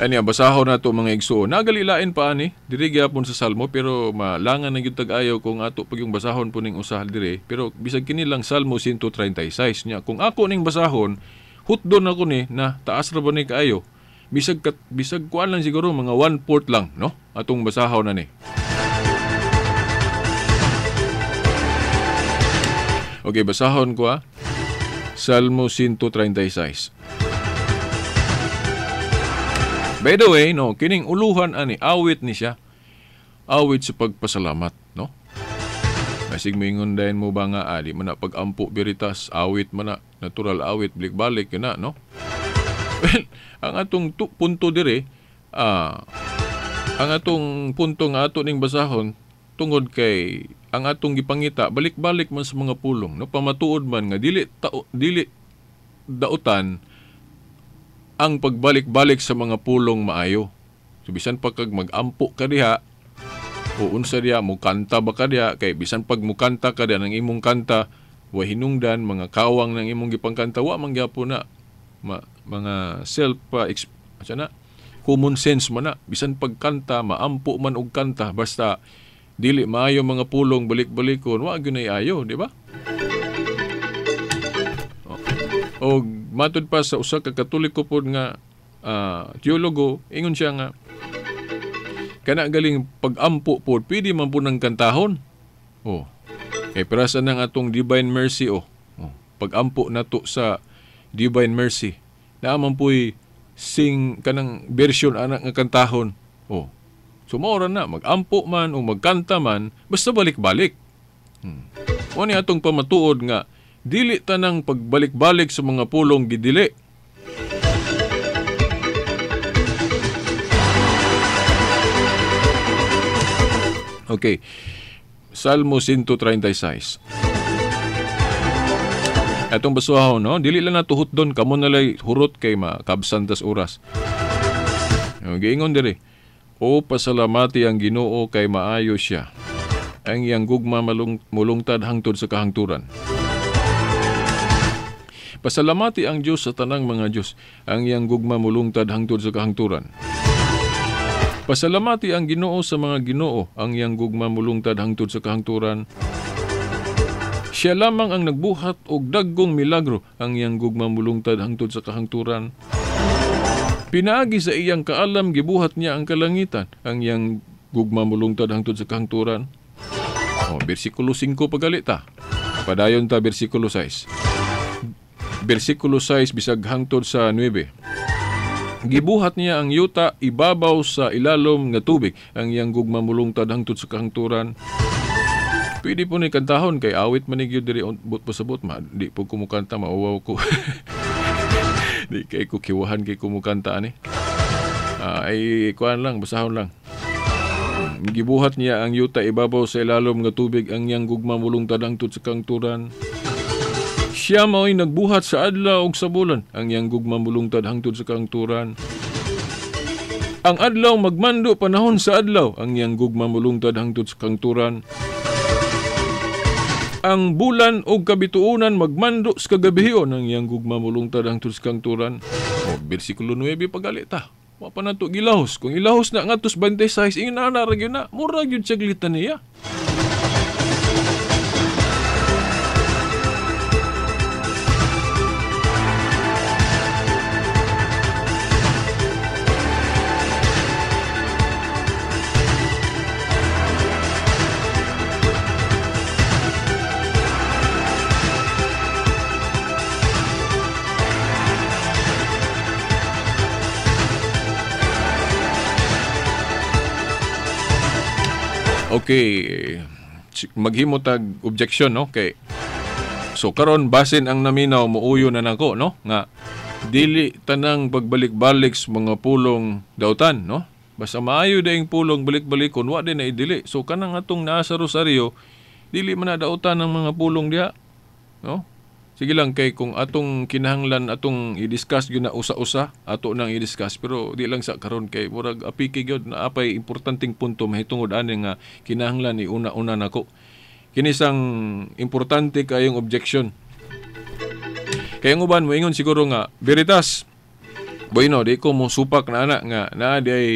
Ani basahon nato mga igsuon. Nagalilain pa ani diri gyapon sa Salmo, pero malangan na gyud tag-ayaw kung ato pag yung basahon po ning usa diri, pero bisag kini lang Salmo 136 nya kung ako ning basahon, hutdon ako ni na taas ra ba ni kaayo. Bisag kuan lang siguro mga 1/4 lang, no? Atong basahon na ni. Okay, basahon ko ha. Salmo 136. By the way, no, kining uluhan ani awit ni siya. Awit sa pagpasalamat, no? Basig moingon dayon mo ba nga di man na pag-ampo veritas, awit man na, natural awit, balik-balik yun na, no? Well, ang atong punto dire, Ang atong punto nga ato ning basahon tungod kay ang atong gipangita balik-balik man sa mga pulong, no, pamatuod man nga dili dili dautan ang pagbalik-balik sa mga pulong maayo. So bisan pa kag magampo ka diha o unsa diha mukanta ba ka diha, kay bisan pag mukanta ka diha ng imong kanta wa hinungdan mga kawang ng imong gipangkanta, wa man gyapon na mga self na common sense man na. Bisan pagkanta maampo man og kanta, basta dili maayo mga pulong balik-balikon, wa gyud nay ayo, di ba? Og matud pa sa usa ka Katoliko pod nga teologo, ingon siya nga kana galing pag-ampo pod pwede man pud nang kantahon. Oh. Kay para sa nang atong Divine Mercy, oh. Oh, pag-ampo nato sa Divine Mercy. Naa man puy sing kanang version ana nga kantahon. Oh. So mao ra na mag-ampo man o magkanta man, basta balik-balik. Mo ni atong pamatuod nga dili tanang pagbalik-balik sa mga pulong gidili. Okay. Salmo 136. Atong basuhon, no? Dili lang natuhot doon. Kamo nalay hurot kay makabsan tas oras. Giingon diri. O pasalamati ang Ginoo kay maayo siya. Ang iyang gugma mulungtad hangtod sa kahangturan. Pasalamati ang Dios sa tanang mga Dios. Ang iyang gugma mulungtad hangtod sa kahangturan. Pasalamati ang Ginoo sa mga Ginoo, ang iyang gugma mulungtad hangtod sa kahangturan. Siya lamang ang nagbuhat og daggong milagro, ang iyang gugma mulungtad hangtod sa kahangturan. Pinaagi sa iyang kaalam gibuhat niya ang kalangitan, ang iyang gugma mulungtad hangtod sa kahangturan. O, bersikulo 5 pagali ta. Padayon ta bersikulo 6. Bersikulo 6 bisag hangtod sa 9. Gibuhat niya ang yuta ibabaw sa ilalom nga tubig, ang iyang gugma mulungtad hangtod sa kahangturan. Pwede po ni kantahon kay awit man gyud diri but pasabot ma di po kumukanta mauwaw ko. Di kay ko kiwahan kay kumukanta ani. Ay kuan lang, basahon lang. Gibuhat niya ang yuta ibabaw sa ilalom nga tubig, ang iyang gugma mulungtad hangtod sa kahangturan. Siya mao'y nagbuhat sa adlaw ug sa bulan, ang iyang gugma mulungtad hangtod sa kahangturan. Ang adlaw magmando panahon sa adlaw, ang iyang gugma mulungtad hangtod sa kahangturan. Ang bulan ug kabituonan magmando sa kagabihion, ang iyang gugma mulungtad hangtod sa kahangturan. O, bersikulo 9 pagali ta. Wa pa nato gilahos. Kung ilahos na ngadto sa 26, ingon na ra gyud na, mura gyud siya litaniya. Okay, maghimo tag objection, no? Kay so karon basin ang naminaw muuyo na nako, no? Nga dili tanang pagbalik-balik sa mga pulong dautan, no? Basta maayo daing pulong balik-balikon, wa din na idili. So kanang atong naa sa rosaryo, dili man na dautan ang mga pulong diha, no? Sige lang kay kung atong kinahanglan atong i-discuss gyud na usa-usa, ato nang i-discuss, pero di lang sa karon kay murag apiki gyud na apay importanteng punto mahitungod ani nga kinahanglan iuna-una nako. Kini sang importante kayong objection. Kay ang uban moingon siguro nga Veritas. Bueno, di ko mo supak na ana nga naa di ay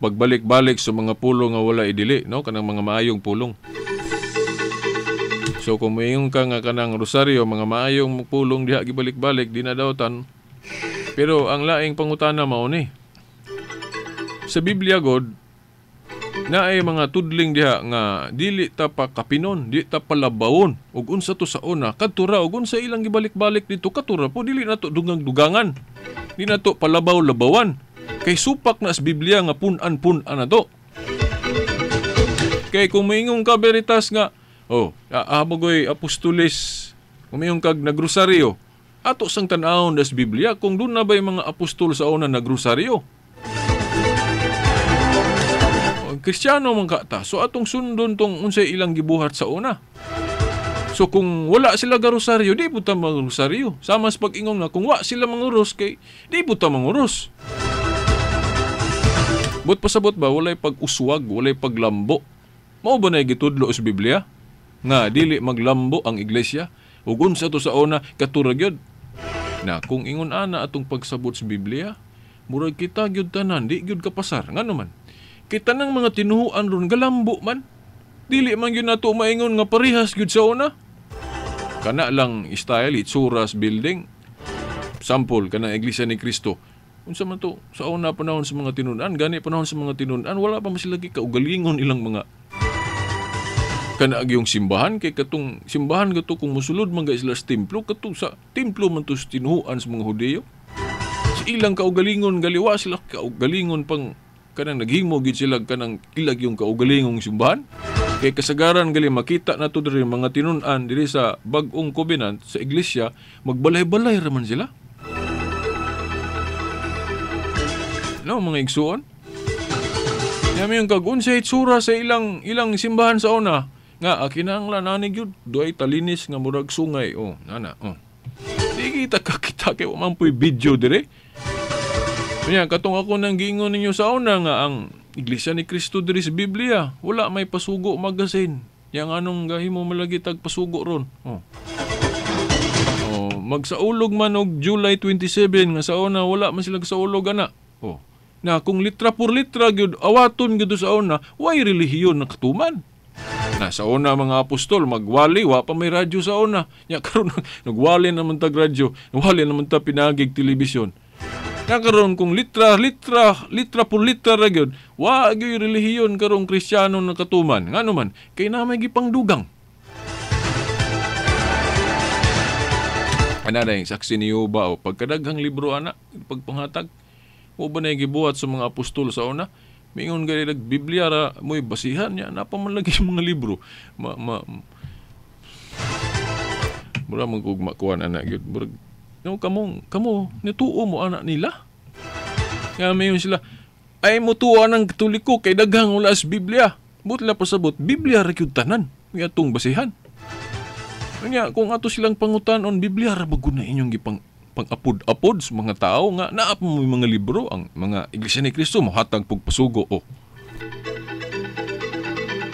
pagbalik-balik sa mga pulong nga wala idili, no, kanang mga maayong pulong. So kung moingon ka nga kanang rosaryo, mga maayong pulong diha gibalik-balik, di na dautan. Pero ang laing pangutana mao ni. Sa Biblia god, naay mga tudling diha nga dili ta pa kapinon, di ta palabawon. Ug unsa to sa una, kadtura ug unsa ilang gibalik-balik dito, katura po dili nato dugang-dugangan. Di nato palabaw-labawan. Kay supak na sa Biblia nga pun-an-pun-an na to. Kay kung moingon ka Veritas nga oh, ahabogoy apostoles, umayong kag nagrosaryo, ato sang tan-awon das Biblia kung doon na ba'y mga apostol sa una nagrosaryo. Kristiyano man ka ta, so atong sundon tong unsay ilang gibuhat sa una. So kung wala sila ga rosaryo, di pud ta magrosaryo. Sama sa pag-ingon nga kung wa sila manguros kay di pud ta manguros. But pasabot ba walay pag-uswag, walay paglambo. Mao ba na gitudlo sa Biblia nga dili maglambo ang iglesia? Ug unsa to sa una katura gyud. Na kung ingon ana atong pagsabot sa Biblia, murag kita gyud tanan di gyud kapasar. Ngano man? Kita nang mga tinuhuan ron galambo man. Dili man gyud nato maingon nga parehas gyud sa una. Kana lang style itsuras building. Sample kanang Iglesia ni Cristo. Unsa man to sa una panahon sa mga tinun-an, gani panahon sa mga tinun-an wala pa man sila kaugalingon ilang mga kana yung simbahan kay katong simbahan gato kung mosulod man gay sila sa templo, katong sa templo man to sa tinuhuan sa mga Hudiyo. Sa ilang kaugalingon galiwa sila kaugalingon pang kanang naghimo gid sila kanang ilag yung kaugalingong simbahan. Kay kasagaran gali makita nato diri mga tinun-an diri sa bag-ong covenant sa iglesia, magbalay-balay ra man sila. No, mga igsuon. Yami yung kag-unsay itsura sa ilang simbahan sa una nga kinahanglan ani gyud duay talinis nga murag sungay. Oh, nana, oh. Di kita kakita kay wa man puy video dire. Unya katong ako nang giingon ninyo sa una nga ang Iglesia ni Cristo diri sa Biblia, wala may pasugo magazine. Yang anong gahimo malagi tag pasugo ron. Oh. Oh, magsaulog man og July 27 nga sa una wala man sila saulog ana. Oh. Na kung litra por litra gyud awaton gyud sa una, way relihiyon nakatuman. Na sa una mga apostol magwali, wa pa may radyo sa una. Nya karon nagwali naman tag radyo, nagwali naman ta pinagig telebisyon. Nya karon kung litra por litra ra gyud, wa gyud relihiyon karong Kristiyano nakatuman. Ngano man kay na may gipangdugang. Ana na yung saksi niyo ba o pagkadaghang libro ana pagpanghatag mo ba na gibuhat sa mga apostol sa una? Mingon gani nag Biblia ra mo'y basihan niya napa man lagi mga libro. Mura man kog makuan ana gyud. Murag no kamo nituo mo ana nila. Nga mayon sila ay mutuo ang Katoliko kay daghang wala sa Biblia. But la pasabot Biblia ra gyud tanan nga atong basihan. Nya kung ato silang pangutan-on Biblia ra ba gud na inyong gipang pang-apod-apod sa mga tao nga naa pa mo mga libro ang mga Iglesia ni Cristo mohatag pug pasugo. Oh.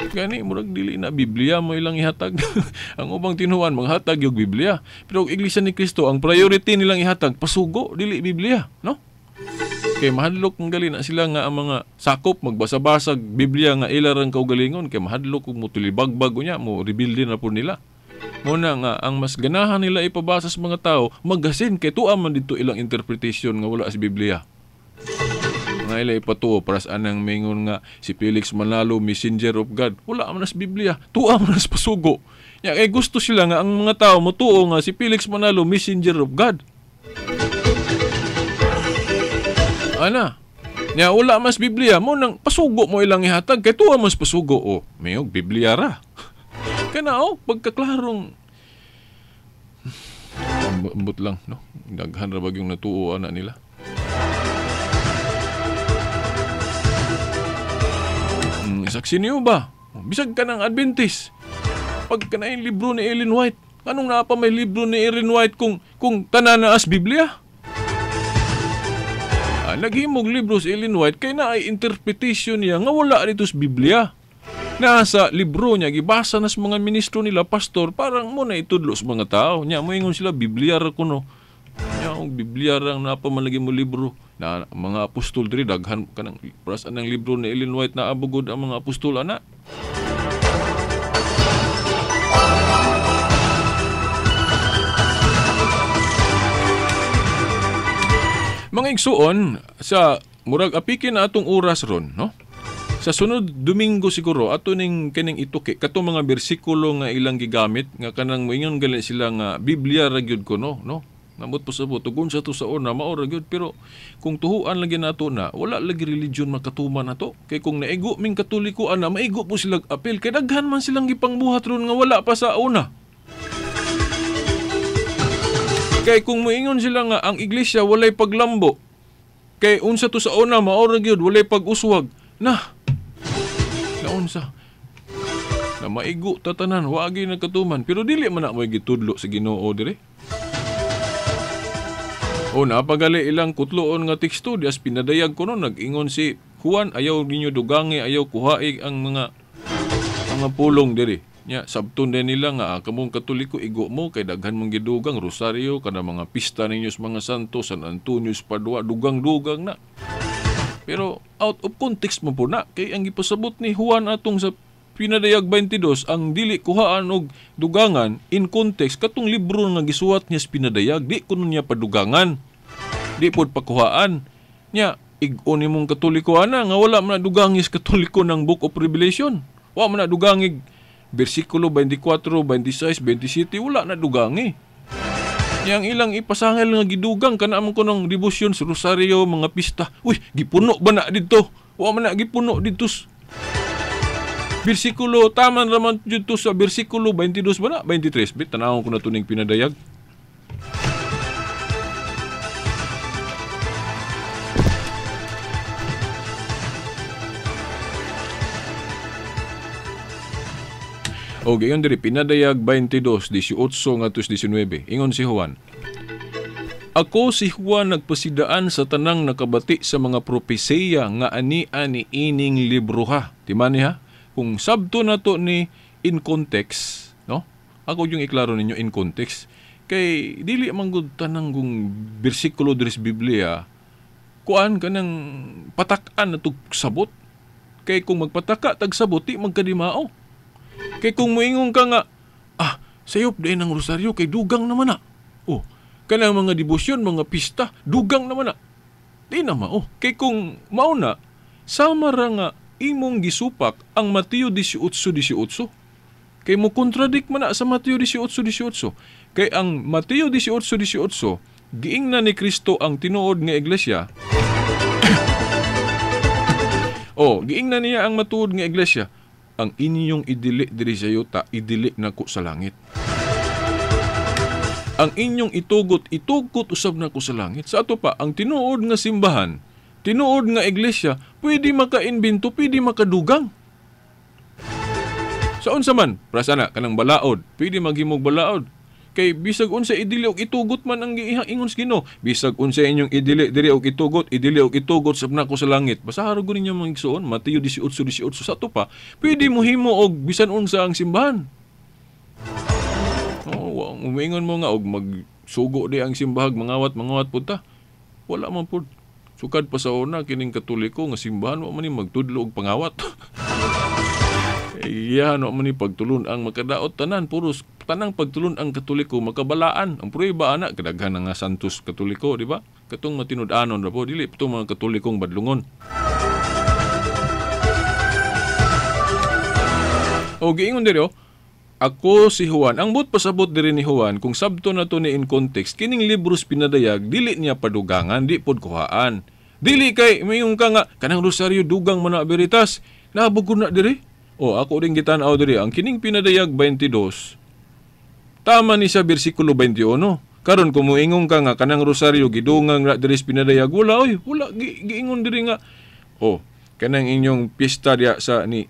Gani murag dili na Biblia mo ilang ihatag. Ang ubang tinuan manghatag yung Biblia. Pero ang Iglesia ni Cristo ang priority nilang ihatag pasugo dili Biblia, no? Kay mahadlok ng gali na sila nga ang mga sakop magbasa-basag Biblia nga ila rang kaugalingon kay mahadlok kung motulibagbag unya mo rebuild na po nila. Muna nga ang mas ganahan nila ipabasa sa mga tao magasin kay tuwa man dito ilang interpretation nga wala sa Biblia. Nga ila ipatuo para sa anang mingon nga si Felix Manalo messenger of God, wala man sa Biblia, tuwa man sa pasugo. Nya kay gusto sila nga ang mga tao motuo nga si Felix Manalo messenger of God. Ana, nya wala mas Biblia mo nang pasugo mo ilang ihatag kay tuwa man sa pasugo. Oh, mayog Biblia ra. Kana oh, pagkaklarong ambot lang, no? Daghan ra bagyong natuo ana nila. Saksi niyo ba? Bisag ka ng Adventist. Pag kanain libro ni Ellen White, anong naa pa may libro ni Ellen White kung tanan na as Biblia? Naghimog libro si Ellen White kay naay interpretation niya nga wala dito sa Biblia. Nasa libro niya, gibasa na sa mga ministro nila, pastor, parang mo na itudlo sa mga tao. Nya, moingon sila, Biblia ra kuno. Nya, ang Biblia rang napamalagi mo libro. Na mga apostol diri daghan kanang pras anang libro ni Ellen White na abugod ang mga apostol ana. Mga igsuon, sa murag apikin na atong oras ron, no? Sa sunod Domingo siguro ato ning kining ituki katong mga bersikulo nga ilang gigamit nga kanang moingon gali sila nga Biblia ra gyud kuno, no? Namot pasabot ug unsa to sa una mao ra gyud, pero kung tuhuan lagi nato na wala lagi religion makatuman nato kay kung naigo ming Katoliko ana maigo po sila apel kay daghan man silang gipangbuhat ron nga wala pa sa una. Kay kung moingon sila nga ang iglesia walay paglambo kay unsa to sa una mao ra gyud walay pag-uswag na. Unsa? Na maigo tatanan, wagi nagkatuman. Pero dili man na mo'y gitudlo sa Ginoo dire. O napagali ilang kutloon nga teksto dias pinadayag ko no, nag-ingon si Juan, ayaw ninyo dugangi, ayaw kuhaig ang mga pulong diri. Nya sabton din nila nga kamong Katoliko igo mo kay daghan mong gidugang rosaryo kada mga pista ninyo sa mga santo, San Antonio sa Padua, dugang-dugang na. Pero out of context mo po na kay ang gipasabot ni Juan atong sa Pinadayag 22 ang dili kuhaan og dugangan in context katong libro nga gisuwat niya sa Pinadayag, di kuno niya padugangan, di pod pakuhaan niya. Ig-o nimong Katoliko ana nga wala man na dugangis Katoliko ng Book of Revelation, wa man na dugangig bersikulo 24, 26, 27, wala na dugangi. Yang ilang ipasangil nga gidugang kana man ko ng debosyon sa rosaryo, mga pista. Uy, gipuno ba na didto? Wa man na gipuno didto. Bersikulo, tama naman dito sa bersikulo 22 ba na? 23. Bit, tanawon ko na ito ning Pinadayag. O, gayon diri, Pinadayag 22, 18 ngadto 19. Ingon si Juan, ako si Juan nagpasidaan sa tanang nakabati sa mga propesiya nga ani-ani ining libroha. Timani ha? Kung sabto na to ni in context, no? Ako yung iklaro ninyo in context. Kay dili man gud tanang kung bersikulo diri sa Biblia, kuan kanang patak-an na tug sabot. Kay kung magpataka tag sabot, di magkadimao. Kay kung moingon ka nga, sayop din ang rosaryo kay dugang naman na. Oh, kanang mga debosyon, mga pista, dugang naman na. Di na mao. Kay kung mao na, sama ra nga imong gisupak ang Mateo 18:18. Kay mo contradict man na sa Mateo 18:18. Kay ang Mateo 18:18, giingnan ni Kristo ang tinuod nga iglesia. Oh, giingnan niya ang matuod nga iglesia. Ang inyong idili diri sa yuta, idili nako sa langit. Ang inyong itugot, itugot usab nako sa langit. Sa ato pa, ang tinuod nga simbahan, tinuod nga iglesia, pwede maka-invento, pwede makadugang. Sa unsa man, prasana kanang balaod, pwede maghimog balaod. Kay bisag unsa idili og itugot man ang giingon sa Ginoo, bisag unsa inyong idili diri og itugot, idili og itugot sab nako sa langit. Basta harugon ninyo mga igsoon, Mateo 18:18. Sa ato pa, pwede mohimo og bisan unsa ang simbahan. Oh, umingon mo nga og magsugo di ang simbahag, mangawat pud ta. Wala man pud. Sukad pa sa una kining Katoliko nga simbahan wa man ni magtudlo og pangawat. Iyan wa man ni pagtulon ang makadaot tanan, puros tanang pagtulon ang Katoliko makabalaan. Ang prueba ana kadaghan nga santos Katoliko, di ba? Katong matinud-anon ra po, dili pitong mga Katolikong badlungon. O giingon diri, ako si Juan. Ang but pasabot diri ni Juan, kung sabto na to ni in context, kining libros Pinadayag, dili niya padugangan, di pod kuhaan. Dili kay mayon ka nga kanang rosaryo dugang man na veritas, nabugod na diri. O ako rin gitan-aw diri ang kining Pinadayag 22. Tama ni sa bersikulo 21. Karon kung moingon ka nga kanang rosaryo gidungang ra diri sa Pinadayag, wala oy, wala giingon diri nga. O kanang inyong pista diya sa ni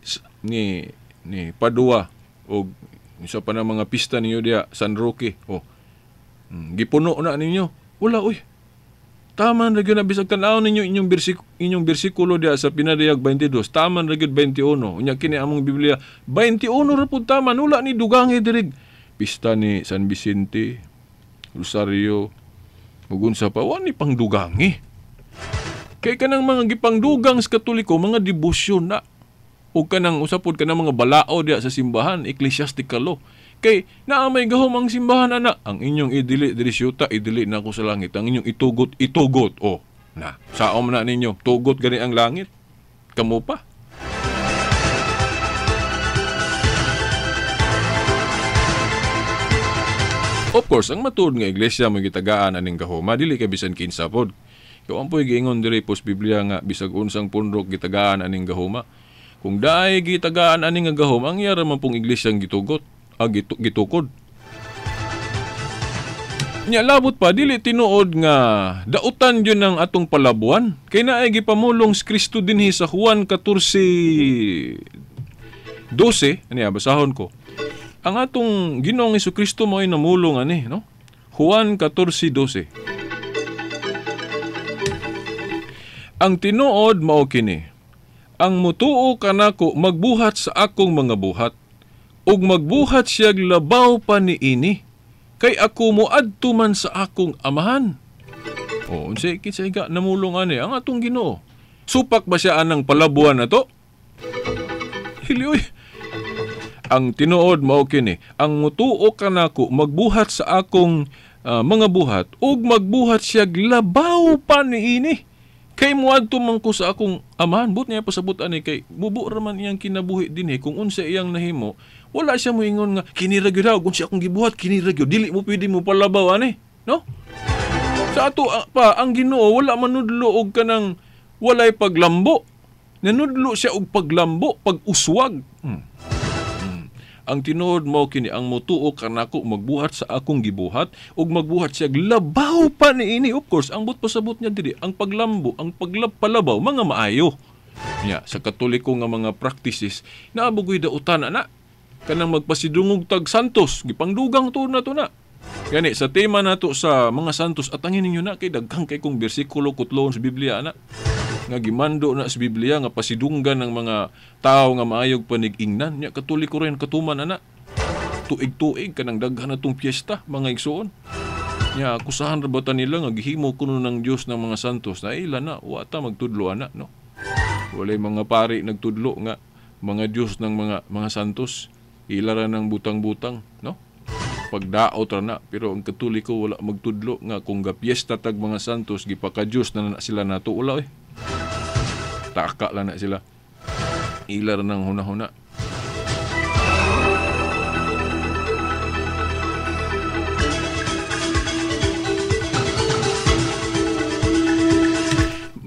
Padua o isa pa na mga pista ninyo diya San Roque. O gipuno na ninyo. Wala oy. Tama ra gyud na bisag tan-aw ninyo inyong bersikulo diya sa Pinadayag 22. Tama ra gyud 21. Unya kini among Biblia 21 ra pud tama, wala ni dugangi diri. Pista ni San Vicente, Rosario, ug unsa pa, wa ni pangdugangi. Kay kanang mga gipangdugang sa Katoliko, mga debosyon na. O kanang usapod kanang mga balao diya sa simbahan, ecclesiastical law. Kay naa may gahom ang simbahan ana, ang inyong idili diri sa yuta, idili na ako sa langit. Ang inyong itugot, itugot. O, na, saom na ninyo, tugot gani ang langit. Kamo pa. Of course, ang matuod nga iglesia mo gitagaan aning gahoma, dili kay bisan kinsa pod. Kay ampoy giingon diri pos Biblia nga bisag unsang pundok gitagaan aning gahoma. Kung daay gitagaan aning nga gahom, ang yara man pong iglesia ang gitugot, gitukod. Nya labot pa dili tinuod nga dautan yun ang atong palabuan. Kay naay gipamulong si Kristo dinhi sa Juan 14 12, aniya basahon ko. Ang atong Ginoong Hesukristo mo'y namulong ani, no? Juan 14:12. Ang tinuod mao kini, ang mutuo kanako magbuhat sa akong mga buhat, ug magbuhat siyag labaw pa niini, kay ako moadto man sa akong amahan. O, unsay kinsa iga namulong ani ang atong Ginoo? Supak ba siya anang palabuan na to? Hilioy. Ang tinuod mao kini, ang mutuo kanako magbuhat sa akong mga buhat, ug magbuhat siyag labaw pa niini, kay moadto man ko sa akong amahan. But niya pasabot ani kay bubo ra man iyang kinabuhi dinhi. Kung unsa iyang nahimo, wala siya moingon nga kini ra gyud, kung siya akong gibuhat kini ra gyud, dili mo pwede mo palabaw ani, no? Sa ato pa ang Ginoo wala manudlo og kanang walay paglambo. Nanudlo siya og paglambo, pag-uswag. Ang tinuod mao kini, ang mutuo kanako magbuhat sa akong gibuhat ug magbuhat siya labaw pa niini. Of course, ang but pasabot niya diri, ang paglambo, ang paglapalabaw, mga maayo. Nya sa Katoliko nga mga practices, naabugoy dautan ana kanang magpasidungog tag santos, gipangdugang to na to na. Gani sa tema nato sa mga santos, atangin ninyo na kay daghang kay kong bersikulo kutlon sa Biblia ana nga gimando na sa Biblia nga pasidunggan ng mga tao nga maayog panig-ingnan. Nya Katoliko rin katuman ana. Tuig-tuig kanang daghan natong piyesta mga igsoon. Nya kusahan ra ba ta nila nga gihimo kuno ng Dios ng mga santos na ila na wa ta magtudlo ana, no? Walay mga pari nagtudlo nga mga Dios ng mga santos, ila ra nang butang-butang, no? Pagdaot ra na, pero ang Katoliko wala magtudlo nga kung gapiesta tag mga santos gipaka-Dios na sila nato, wala eh. Taka lang na sila. Ila ra nang huna-huna.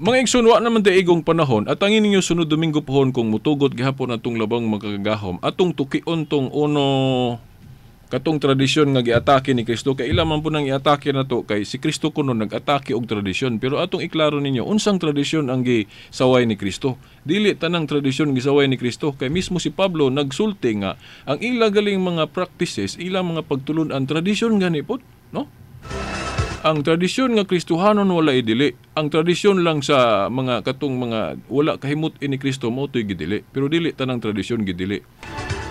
Mga igsoon, wa naman taigong panahon at ang ninyo sunod Domingo pohon kung mutugot gihapon atong labang makagagahom atong tukion tong uno katong tradisyon nga giatake ni Kristo. Kay ila man po nang iatake na to, kay si Kristo kuno nag-atake og tradisyon, pero atong iklaro ninyo unsang tradisyon ang gisaway ni Kristo. Dili tanang tradisyon gisaway ni Kristo, kay mismo si Pablo nagsulti nga ang ila galing mga practices, ila mga pagtulun-an, tradisyon gani pod, no? Ang tradisyon nga Kristohanon wala idili. Ang tradisyon lang sa mga katong mga wala kahimot ini Kristo mo to'y gidili. Pero dili tanang tradisyon gidili.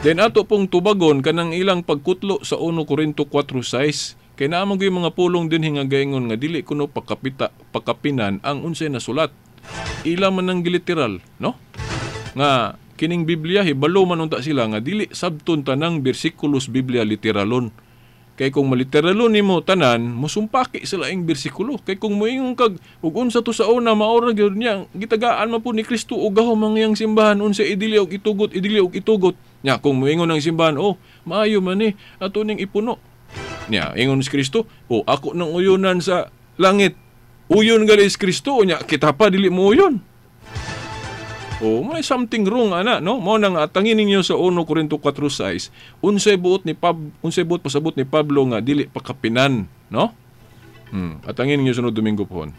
Then ato pong tubagon kanang ilang pagkutlo sa 1 Corinto 4:6 kay naa man gyud mga pulong dinhi nga gaingon nga dili kuno pakapinan ang unsay nasulat. Ila man ang giliteral, no? Nga kining Biblia hibalo man unta sila nga dili sabton tanang bersikulos Biblia literalon. Kay kung maliteralon nimo tanan, musumpaki sila ing bersikulo. Kay kung moingon kag ug unsa to sa una maora gyud niya, gitagaan man po ni Kristo og gahom ang iyang simbahan unsa idili og itugot, idili og itugot. Nya kung moingon ang simbahan, oh, maayo man ni ato ning ipuno. Nya ingon si Kristo, oh, ako nang uyunan sa langit. Uyon gali si Kristo, nya kita pa dili mo uyon. Oh, may something wrong ana, no? Mao nang atangin ninyo sa 1 Corinto 4:6, unsay buot ni unsay buot pasabot ni Pablo nga dili pakapinan, no? Atangin ninyo sunod Domingo pohon.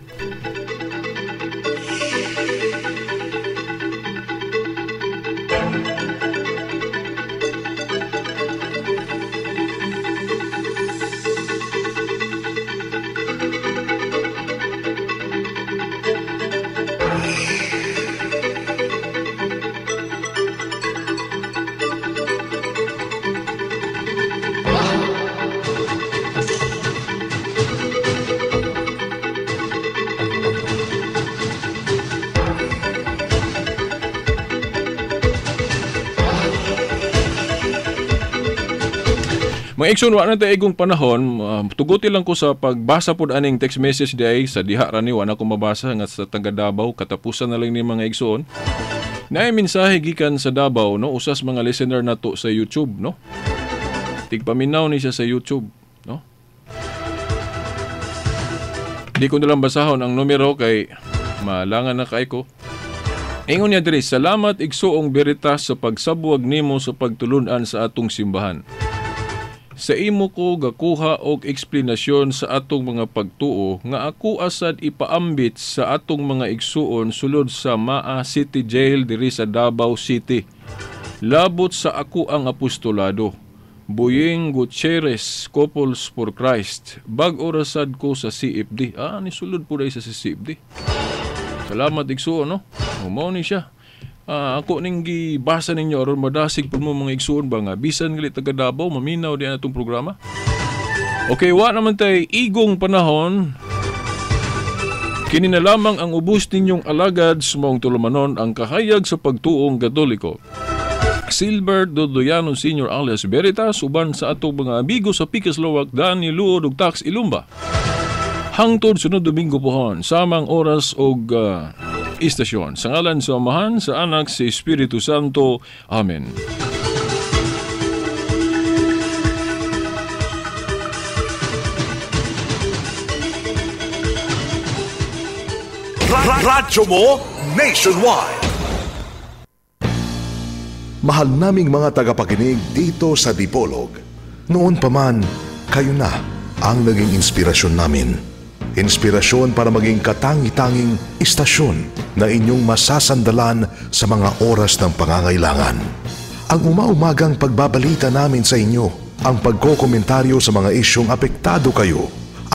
Mga igsoon, wa na taigong panahon, tuguti lang ko sa pagbasa pod aning text message diay sa diha ra ni wa na ko mabasa nga sa taga Davao, katapusan na lang ni mga igsoon. Naay mensahe gikan sa Davao, no, usas mga listener nato sa YouTube, no. Tigpaminaw ni siya sa YouTube, no. Di ko na lang basahon ang numero kay malangan na kay ko. Ingon niya diri, salamat igsoong Veritas sa pagsabwag nimo sa pagtulun-an sa atong simbahan. Sa imo ko gakuha og eksplanasyon sa atong mga pagtuo nga ako asad ipaambit sa atong mga igsuon sulod sa Maa City Jail diri sa Davao City. Labot sa ako ang apostolado. Boyeng Gutierrez, Couples for Christ. Bag-o ra sad ko sa CFD. Ah, ni sulod po sa CFD. Salamat, igsuon, no? Mao ni siya. Ah, ako ning gibasa ninyo aron madasig pud mo, mga igsuon ba, nga bisan gali taga Davao maminaw di atong programa. Okay, wa naman tay igong panahon. Kini na lamang ang ubos ninyong alagad, sumong tulumanon ang kahayag sa pagtuong Katoliko. Silver Dodoyano Senior alias Veritas, uban sa atong mga amigo sa Pikas Lawak, Dani Luod ug Tax Ilumba. Hangtod sunod Domingo pohon, samang oras og istasyon. Sa ngalan sa Amahan, sa Anak, sa Espiritu Santo. Amen. Radyo mo nationwide. Mahal naming mga tagapakinig dito sa Dipolog. Noon pa man, kayo na ang naging inspirasyon namin. Inspirasyon para maging katangi-tanging istasyon na inyong masasandalan sa mga oras ng pangangailangan. Ang umaumagang pagbabalita namin sa inyo, ang pagkokomentaryo sa mga isyong apektado kayo.